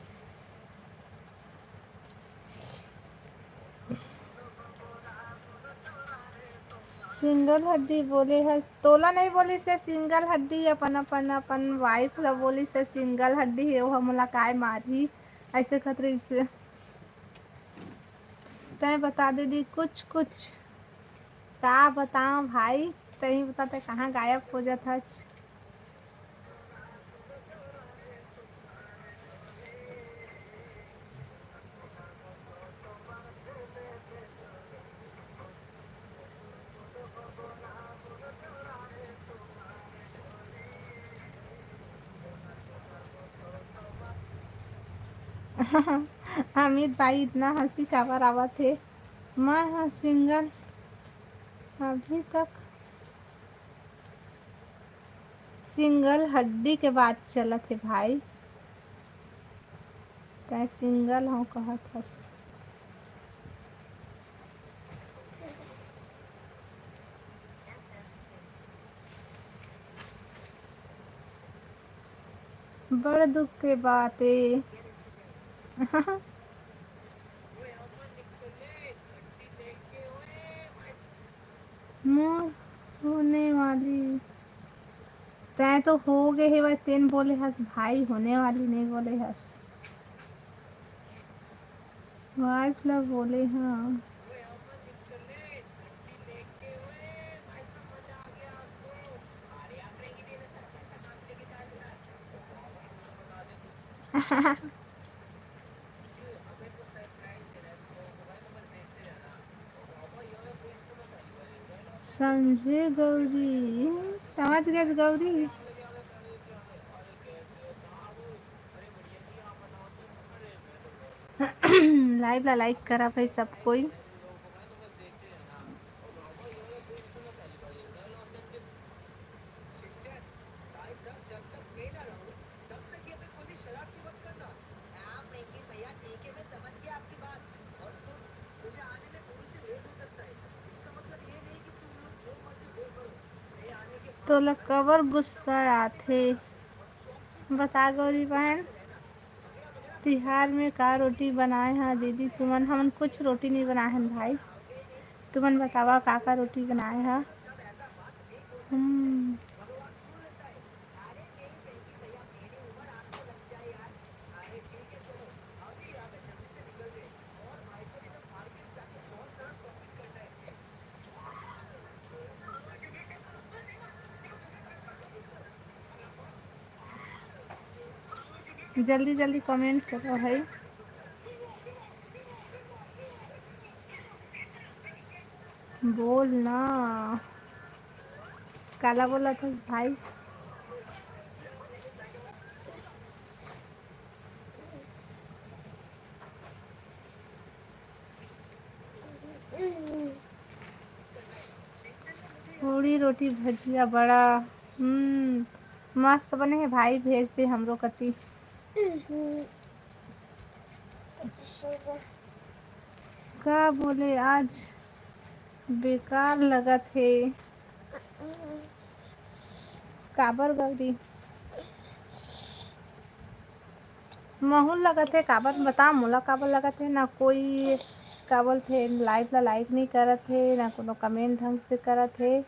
सिंगल हड्डी बोले हस, तोला नहीं बोलिस हे सिंगल हड्डी, अपन, अपन, अपन वाइफ ला बोलिस हे सिंगल हड्डी, हे वो मोला काय मारही, ऐसे खतरे से। तैं बता दीदी कुछ कुछ। का बताओ भाई, तहीं बता, तैं कहाँ गायब हो जात हच? अमित भाई, इतना हंसी काबर आवत हे? मैं ह सिंगल, अभी तक सिंगल हड्डी के बात चलत हे भाई, तैं सिंगल हूँ कहत हस। बड़ दुख के बात ए। मोर होने वाली, तैं तो हो गे हेवय, तेन बोले हस भाई, होने वाली नहीं बोले हस। वाइफ ला बोले हाँ। समझे गौरी, समझ गए गौरी। लाइव ला लाइक करा भाई सब कोई। तोला कबर गुस्सा आथे, बता गौरी बहन। तिहार में का रोटी बनाए हा दीदी तुमन? हमन कुछ रोटी नहीं बनाए हन भाई, तुमन बतावा का का रोटी बनाए हा? हम्म। जल्दी जल्दी कमेंट करो भाई। बोल ना, काला बोला था भाई? पूड़ी रोटी भजिया बड़ा, हम्म, मस्त बने हे भाई, भेज दे हमरो कती। का बोले, आज बेकार लगत हे। काबर गौरी? महूल लगत हे, काबर बता मोला काबर लगत हे? ना कोई का बोलथे लाइव ला लाइक नहीं करत हे, ना कोनो कमेंट ढंग से करत हे,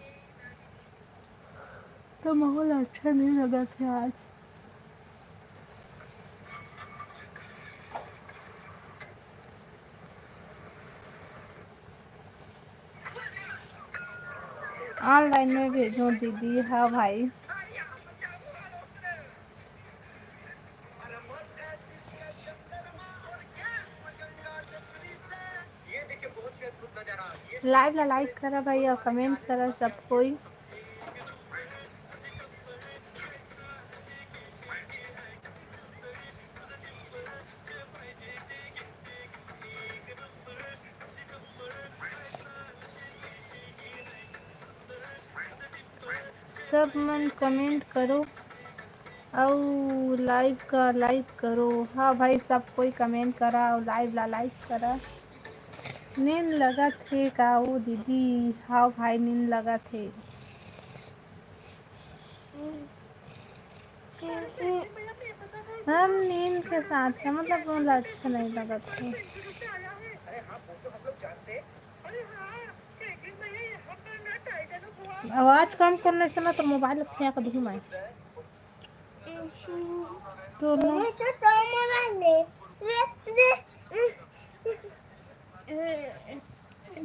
तो महूल अच्छा नहीं लगत हे आज। ऑनलाइन में भेजो दीदी। हाँ भाई। लाइव ला लाइक करा भाई और कमेंट करा सब कोई। सब मन कमेंट करो अउ लाइव का लाइक करो। हाँ भाई, सब कोई कमेंट करा अउ लाइव ला लाइक करा। नींद लगत हे का ओ दीदी? हाँ भाई, नींद लगत हे। हम नींद के साथ है, मतलब मोला अच्छा नहीं लगत है। आवाज कम करने से ना तो मोबाइल फेंक दूँ मैं। तो ना,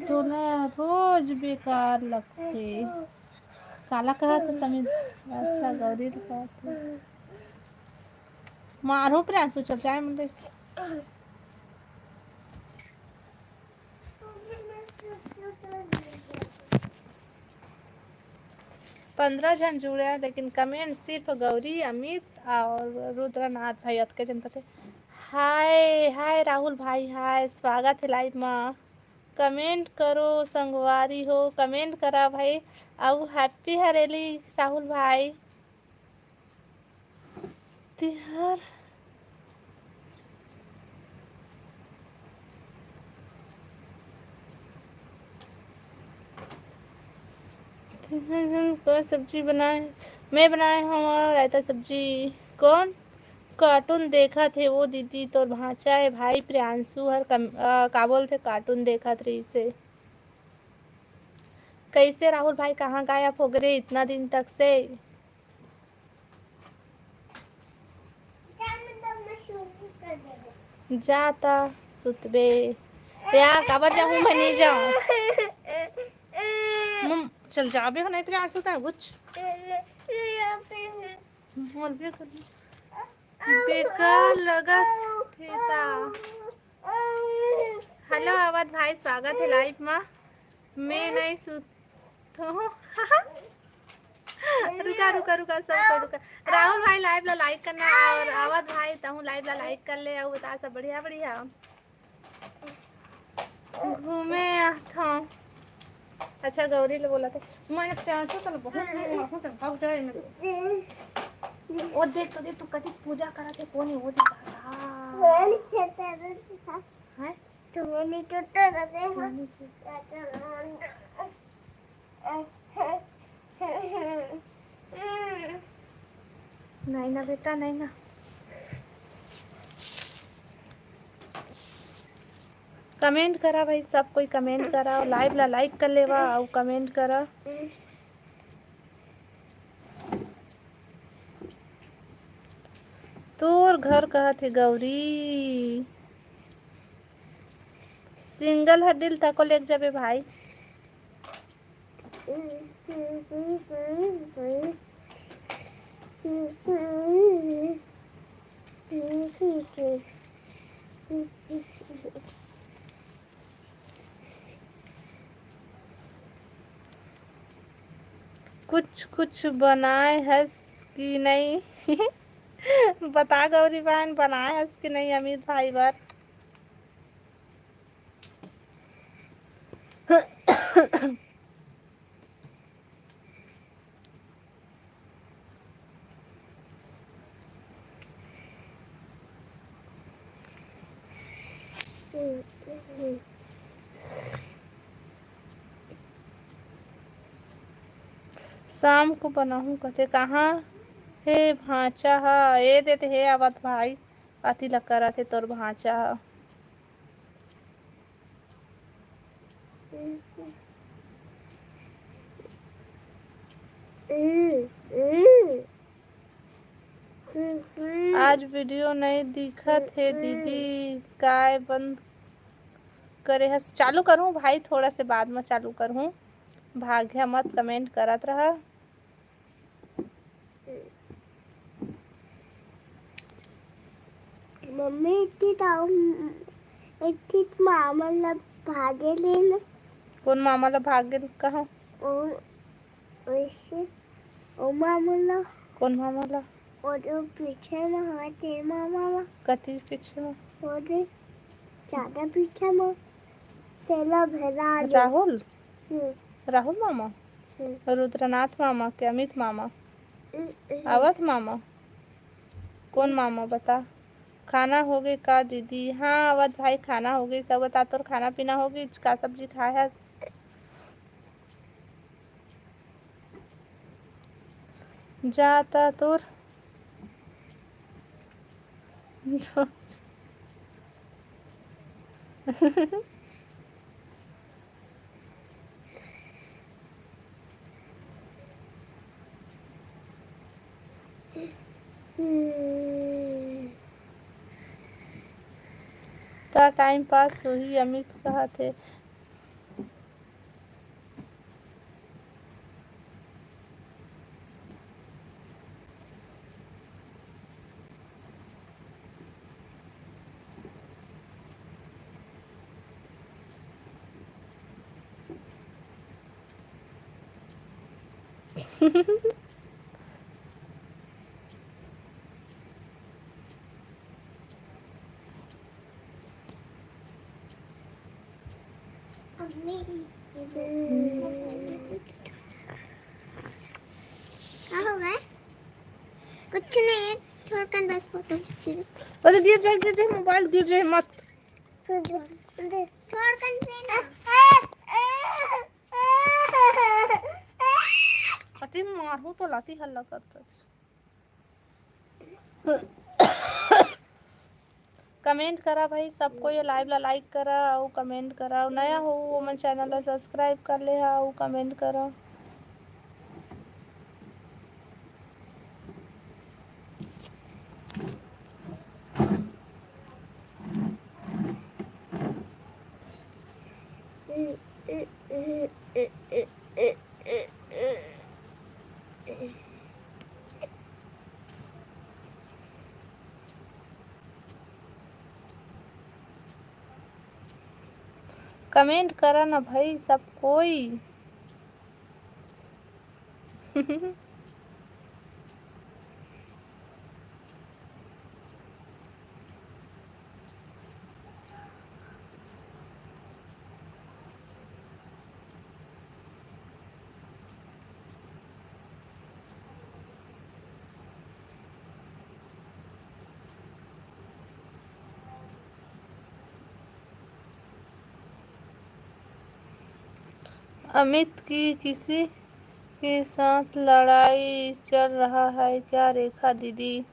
तोला रोज बेकार लगथे। काला कहत हे समीर? अच्छा, गौरी ल कहत हे। मारहूँ प्रियांशु, चल जाए मुंडे। पंद्रह झन जुड़े हे, लेकिन कमेंट सिर्फ गौरी, अमित और रुद्रनाथ भाई, अतके झन कथे। हाय, हाय राहुल भाई, हाय, स्वागत हे लाइव मा। कमेंट करो संगवारी हो, कमेंट करा भाई। अउ हैप्पी हरेली राहुल भाई। तिहार, तिहार दिन का सब्जी बनाए? मैं बनाए हूँ रायता सब्जी। कौन कार्टून देखत हे वो दीदी? तोर भांचा हे भाई प्रियांशु हर कम-, अ, का बोलथे, कार्टून देखत रहिस हे। कैसे राहुल भाई, कहाँ गायब हो गए इतना दिन तक से? जा त सुतबे। या काबर जाहूँ मैं, नहीं जाऊँ। मम, चल जाबे हो, नहीं प्रियांशु ता कुछ। बोलबे कर। बेकार लगत हे ता। हेलो अवध भाई, स्वागत हे लाइव मा। मैं नहीं सुत, तो रुका, रुका, रुका, सब कोई रुका। राहुल भाई, live ला like करना, और अवध भाई, तहूँ live ला like कर ले, और बता, सब बढ़िया, बढ़िया। घूमे आथों। अच्छा, गौरी ले बोला थे, मैं चाहता तो बहुत घूमे आथों, तो भाग जाए ना। वो देख तो, देख तो, कति पूजा करा थे, कौन है वो देख। हाँ। हैं? नहीं ना बेटा, नहीं ना। Comment करा भाई, सब कोई comment करा, और live ला like कर लेवा, और comment करा। तोर घर कहत हे गौरी, single हड्डी ल तको लेग जाबे भाई। कुछ कुछ बनाए हस कि नहीं? बता गौरी बहन, बनाए हस कि नहीं अमित भाई बर? शाम को बनाहूँ कथे। कहाँ हे भांचा ह? ए देते हे आवत भाई, अति ल करत हे तोर भांचा ह। आज video नहीं दिखत हे दीदी, काय बंद करे हस? चालू करूँ भाई, थोड़ा से बाद में चालू करूँ, भाग्या मत, comment करत रहा। मम्मी, इतनी ताऊ, इतनी मामा ला भागे लेना। कौन मामा ला भागे कहाँ? ओ, वैसे, ओ मामा ला। कौन मामा ला? और जो पीछे में होते मामा ला। कति पीछे में? और जो ज्यादा पीछे में। तेला भेजा दे। राहुल? हम्म। राहुल मामा? हम्म। रुद्रनाथ मामा के अमित मामा? हम्म, हम्म। अवध मामा? कौन मामा बता? खाना होगे का दीदी? हाँ अवध भाई, खाना होगे। सब बता, तोर खाना पीना होगे? का सब्जी खाए हस? जाता तोर त time pass होही, अमित कहत हे। का होगा? कुछ नहीं, थोड़कन बस फोटो खींच रही। अरे गिर जाए, गिर जाए, mobile गिर जाए, मत। थोड़कन से ना। अति मारहूँ तो लाती हल्ला करता। Comment करा भाई, सब कोई live ला like करा अउ comment करा, अउ नया हो ओमन channel ला subscribe कर ले हा अउ comment करा। Comment करा ना भाई सब कोई। अमित की किसी के साथ लड़ाई चल रहा है क्या रेखा दीदी?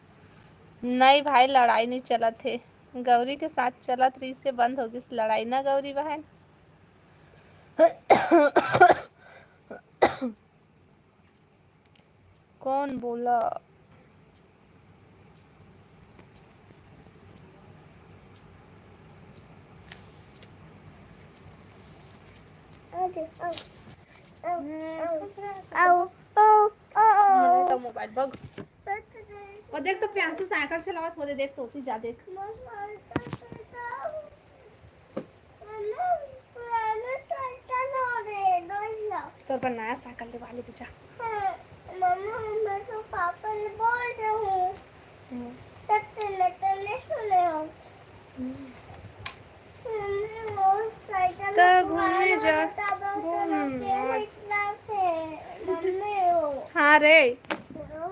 नहीं भाई, लड़ाई नहीं चलत हे। गौरी के साथ चलत रहिस से बंद हो गिस लड़ाई ना गौरी बहन। कौन बोला? आओ, आओ, आओ, आओ, आओ, आओ। मेरे तो मोबाइल बग। और देख तो प्रियांशु साइकिल चलावत होले, देख तो, तू जा देख। तोर बर नया साइकिल लेवा लेबे जा। हाँ, मम्मा, मैं तो पापा ले बोल रही हूँ। हम्म। तब तूने तो नहीं सुने हो। हम्म। मम्मी, वो साइकिल त में घूमे तुम्हारे जा। बताबो तो घूम। मैं तेरे इतना से, मम्मी वो। हाँ रे। हाँ,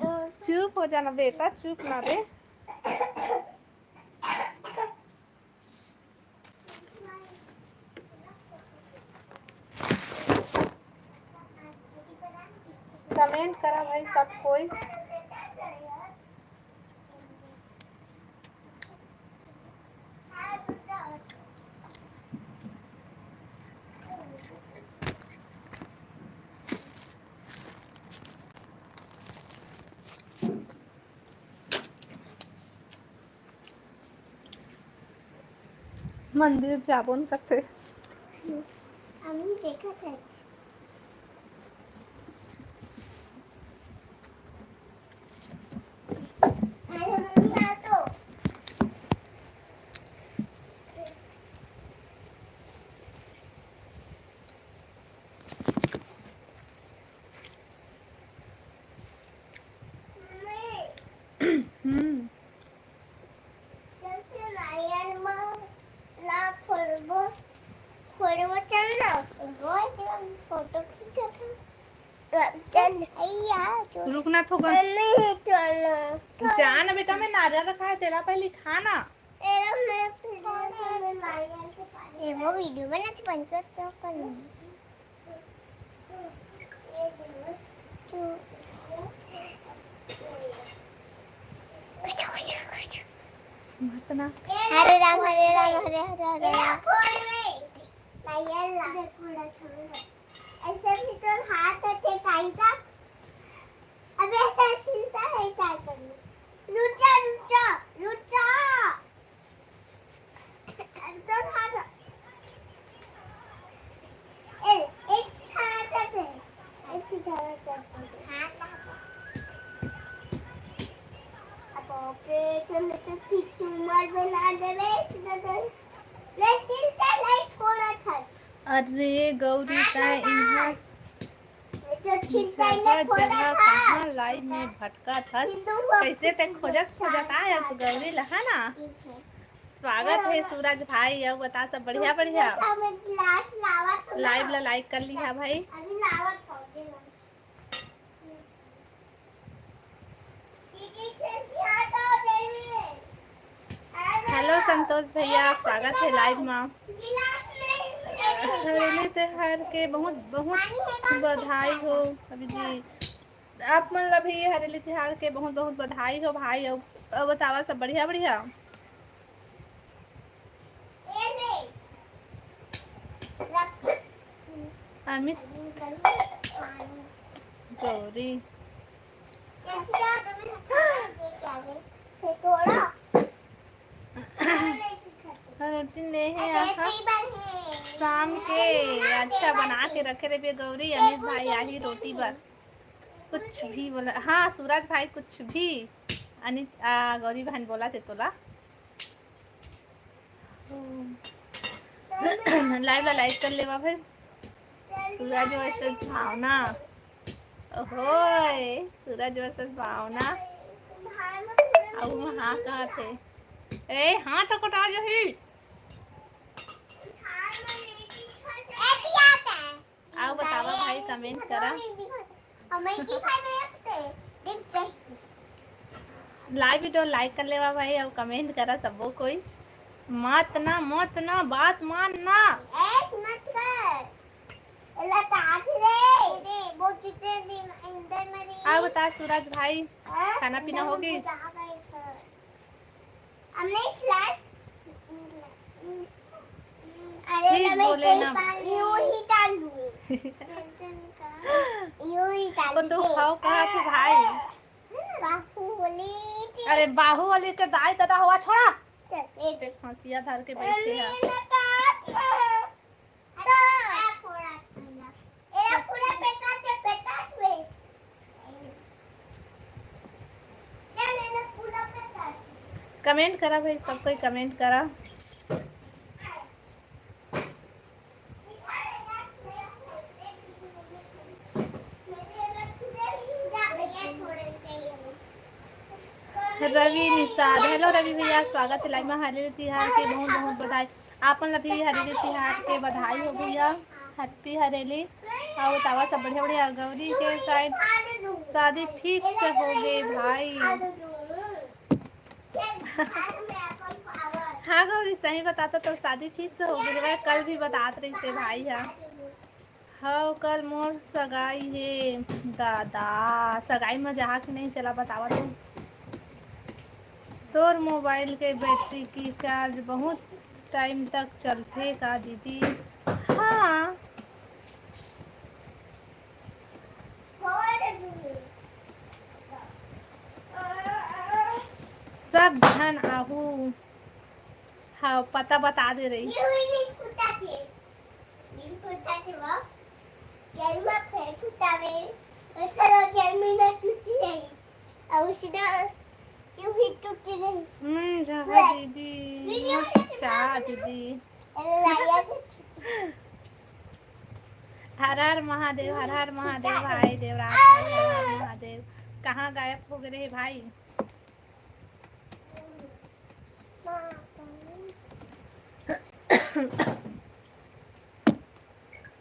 हाँ। चुप हो जाना बेटा, चुप ना रे। कमेंट करा भाई सब कोई। मंदिर जाबो न कथे। अभी देखत है। अरे मम्मी, आ तो। हम्म। चल, चल, आयन मा ला खोलबो, खोलबो, चल ना, खोलबो, एकदम फोटो खींचत हूँ। चल, भैया, चल। रुकना थोकन। मम्मी, चल ना। जा ना बेटा, मैं नारियल रखा है, तेरा पहले खा ना। ए, मैं फिर मैं नारियल के पानी। ए, वो वीडियो बना के बंद कर, तो कर नहीं। मत ना। हरे राम, हरे राम, हरे हरे, हरे राम। ऐसे भी तो हाथ रखे काई का। अबे ऐसा छिलता है क्या करना? रुचा, रुचा, रुचा। तो खा लो। ए, एक खाना चाहते हैं। एक ही खाना चाहते हैं। हाँ, खा लो। अब ओके, तो मैं तो ठीक चुम्मर बना दे रे, इसमें तो मैं सिलता नहीं, थोड़ा था। अरे गौरी, हाँ, तैं हाँ, इहाँ हाँ। जगह जगह कहाँ लाइव में भटकत हस? कैसे ते खोजत खोजत आयस गौरी ला, है ना? स्वागत है सूरज भाई, अउ बता सब बढ़िया बढ़िया। लाइव ला लाइक कर लिहा भाई। हेलो संतोष भैया, स्वागत है लाइव में। हरेली त्योहार के बहुत बहुत बधाई हो अभी जी। आप मन ला भी हरेली त्योहार के बहुत बहुत बधाई हो भाई। अउ, अउ बतावा सब बढ़िया बढ़िया। अमित गौरी। रोटी ले हे आहा। शाम के अच्छा बना के रखे रहे गौरी, अमित भाई आही रोटी बर। कुछ भी बोला, हाँ, सूरज भाई कुछ भी। अनित, आ, गौरी बहन बोला थे तोला। लाइव ला लाइक कर लेवा भाई। सूरज वर्षा भावना। ओहोय, सूरज versus भावना। अउ हाँ कहत हे, ए, हाथ ह कटा जही। अउ बतावा भाई, comment करा। Live video like कर लेवा भाई, अउ comment करा सबो कोई। मत ना, मत ना, बात मान ना। एक मत कर। एला काट दे। दे, वो कितने दिन अंदर में रही? अउ बता सूरज भाई, हाँ? खाना पीना हो गइस? हमने खिलाए। अरे, ठीक बोले ना। यूं ही डालू। यूं ही डालू। वो तो खाओ कहा थे भाई। बाहुबली। अरे, बाहुबली के दाई ददा हुआ, छोड़ा। चल, एक हंसिया धर के बैठे है। Comment करा भाई, सब कोई comment करा। रवि निषाद, hello रवि भैया, स्वागत है live में। हरेली तिहार के बहुत बहुत बधाई। आपन ला भी हरेली तिहार के बधाई हो भैया, happy हरेली। अउ बतावा सब बढ़िया बढ़िया। गौरी के शायद शादी fix हो गए भाई। हाँ गौरी, सही बताता तो शादी fix हो गए भाई, कल भी बतात रही से भाई। हाँ, हव, कल मोर सगाई हे दादा। सगाई में जहा कि नहीं, चला बतावा तो। तोर मोबाइल के बैटरी की चार्ज बहुत टाइम तक चलथे का दीदी? हाँ, सब झन आहू। हाँ, पता बता दे रही। ये हुई नहीं फूटा थे। नहीं फूटा थे वो। जन्मा फेर फूटा वे। ऐसा लो जन्मी ना टूटी रही। और सीधा यूं ही टूटी रही। हम्म, जहा ले। दीदी। दीदी, हम लोग अच्छा, कितना दीदी। अरे, लाया तो टूटी। हर हर महादेव, हर हर महादेव, भाई देवराज, भाई हर हर महादेव। कहाँ गायब हो गए रहे भाई?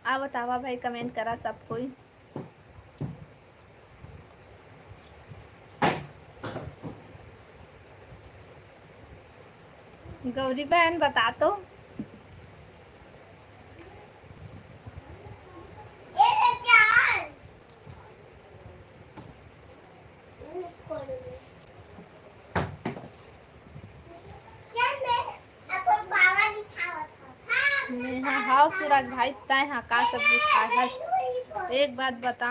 आ बतावा भाई, comment करा सब कोई। गौरी बहन बता तो। नेहा, हाव सूरज भाई, तैं हा का सब्जी खाए हस? एक बात बता,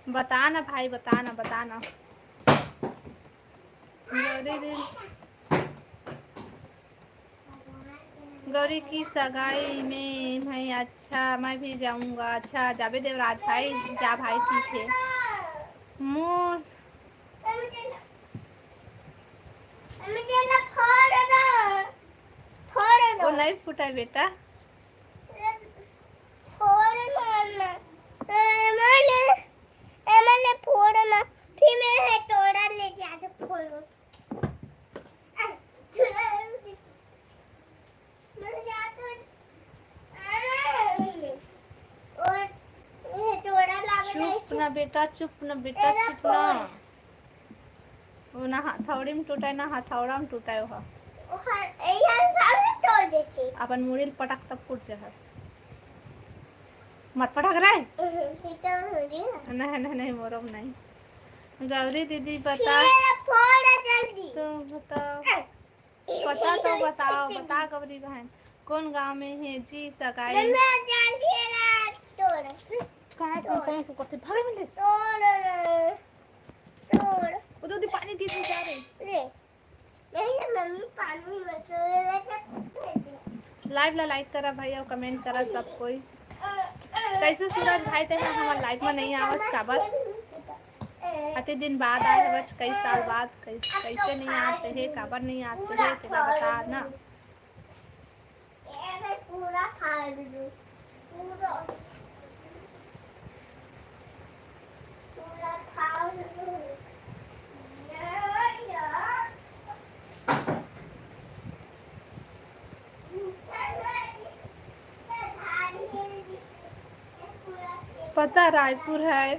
बता ना भाई, बता ना, बता ना। गौरी दी, गौरी की सगाई में मैं, अच्छा, मैं भी जाऊंगा। अच्छा, जाबे देवराज भाई, जा भाई, ठीक है। मोर मम्मी, तेरा फोड़ दो, फोड़ दो। वो नहीं फूटा है बेटा। फोड़ दो ना। ए, मैंने, ए, मैंने फोड़ ना। फिर मैं हथौड़ा ले जाके फोड़ूं। चुप ना बेटा, चुप ना बेटा, चुप ना। वो ना हथौड़ी में टूटे, ना हथौड़ा में टूटे, वो अपन मुड़ी ल पटक तब फूट जाए। मत पटक रे। नहीं, नहीं, नहीं, मोरो में नहीं। गौरी दीदी बता। तू बता। पता तो बताओ, बता गौरी बहन, कौन गांव में है जी सगाई? कहाँ कौन, कौन को करते भागे मिले? तोड़, तोड़। वो तो पानी दे दे जा रहे। ले। नहीं, मम्मी पानी में तो ले लेके फेंक दे। Live ला like करा भाई और comment करा सब कोई। कैसे सूरज भाई ते हमर live में नहीं आवस काबर? अति दिन बाद आए हवच, कई साल बाद, कई-, कैसे नहीं आते हे, काबर नहीं आते हे, तेला बता ना। पूरा फाड़ दो, पूरा। पता रायपुर है,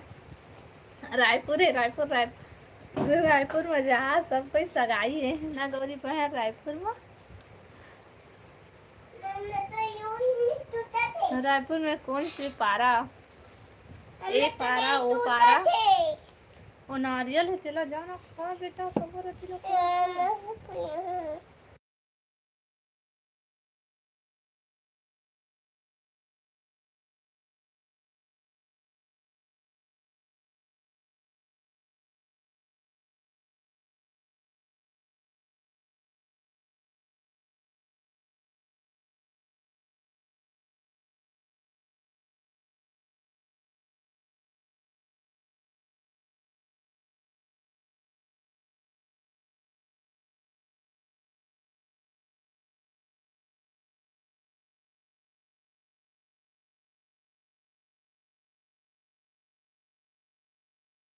रायपुर है, रायपुर, रायपुर, रायपुर में जहाँ सब कोई सगाई है ना गौरी बहन, रायपुर में। रायपुर में कौन सी पारा? ए पारा, ओ पारा। ओ नारियल है, तेला जाना खा बेटा, खबर है तेला।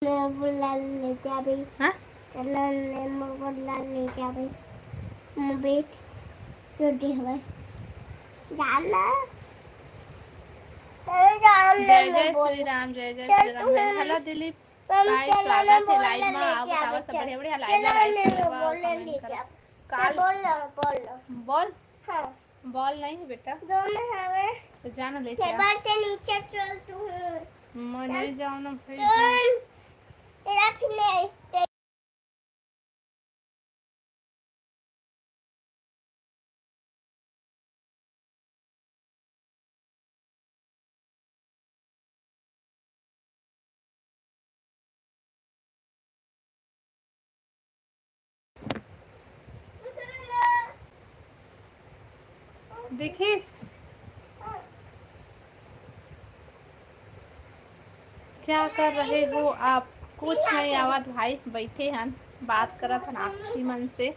मोला ले जाबे। हाँ? चलो ने मोला ले जाबे। मोबेट रोटी हवे। जाना। चलो जाना जय जय श्री राम, जय जय श्री राम। हेलो दिलीप। भाई स्वागत है लाइव में। आओ बताओ सब बढ़िया बढ़िया लाइव में लाइक कर लेवा, कमेंट कर। काल बोल लो, बोल लो। बोल। हाँ। बॉल नहीं है बेटा। दोनों हवे। तो जाना लेके आ। टेबल से नीचे चल तू। मैं नहीं जाऊँ ना भाई। चल। तेरा फिर नहीं। देखिस, क्या कर रहे हो आप? कुछ नहीं आवत भाई, बैठे हन, बात करत हन आपकी मन से।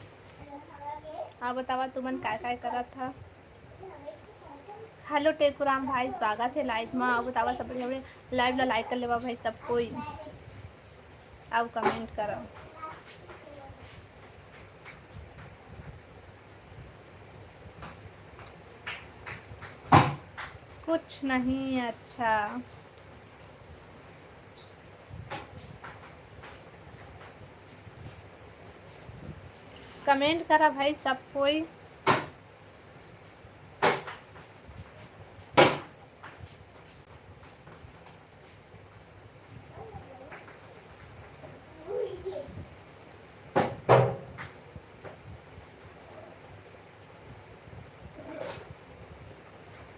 आप बतावा तुमन काय काय करत ह? हेलो टेकुराम भाई, स्वागत है लाइव में। आप बतावा सब बढ़िया, लाइव ला लाइक कर लेवा भाई सब कोई, आप कमेंट करो। कुछ नहीं। अच्छा, कमेंट करा भाई सब कोई।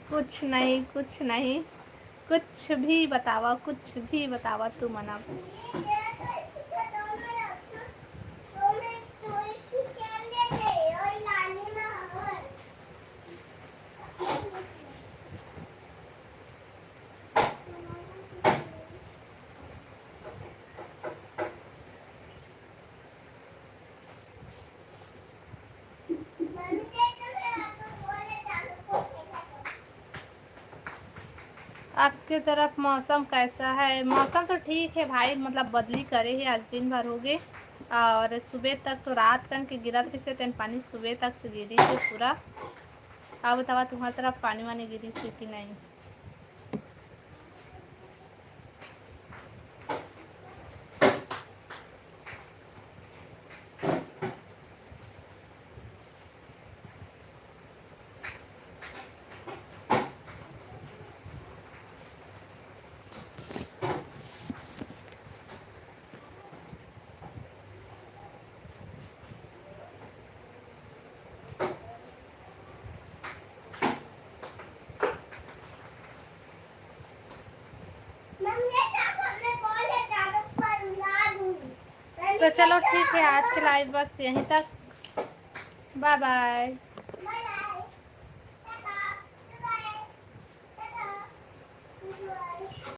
कुछ नहीं, कुछ नहीं, कुछ भी बतावा, कुछ भी बतावा तू मन अब। आपके तरफ मौसम कैसा है? मौसम तो ठीक है भाई, मतलब बदली करे है, आज दिन भर हो गए और सुबह तक तो रात कन के गिरत रहिसे, तेन पानी सुबह तक से गिरी से पूरा। अब बतावा तुम्हारी तरफ पानी वानी गिरी से कि नहीं? तो चलो ठीक है, आज के लाइव बस यहीं तक। बाय बाय।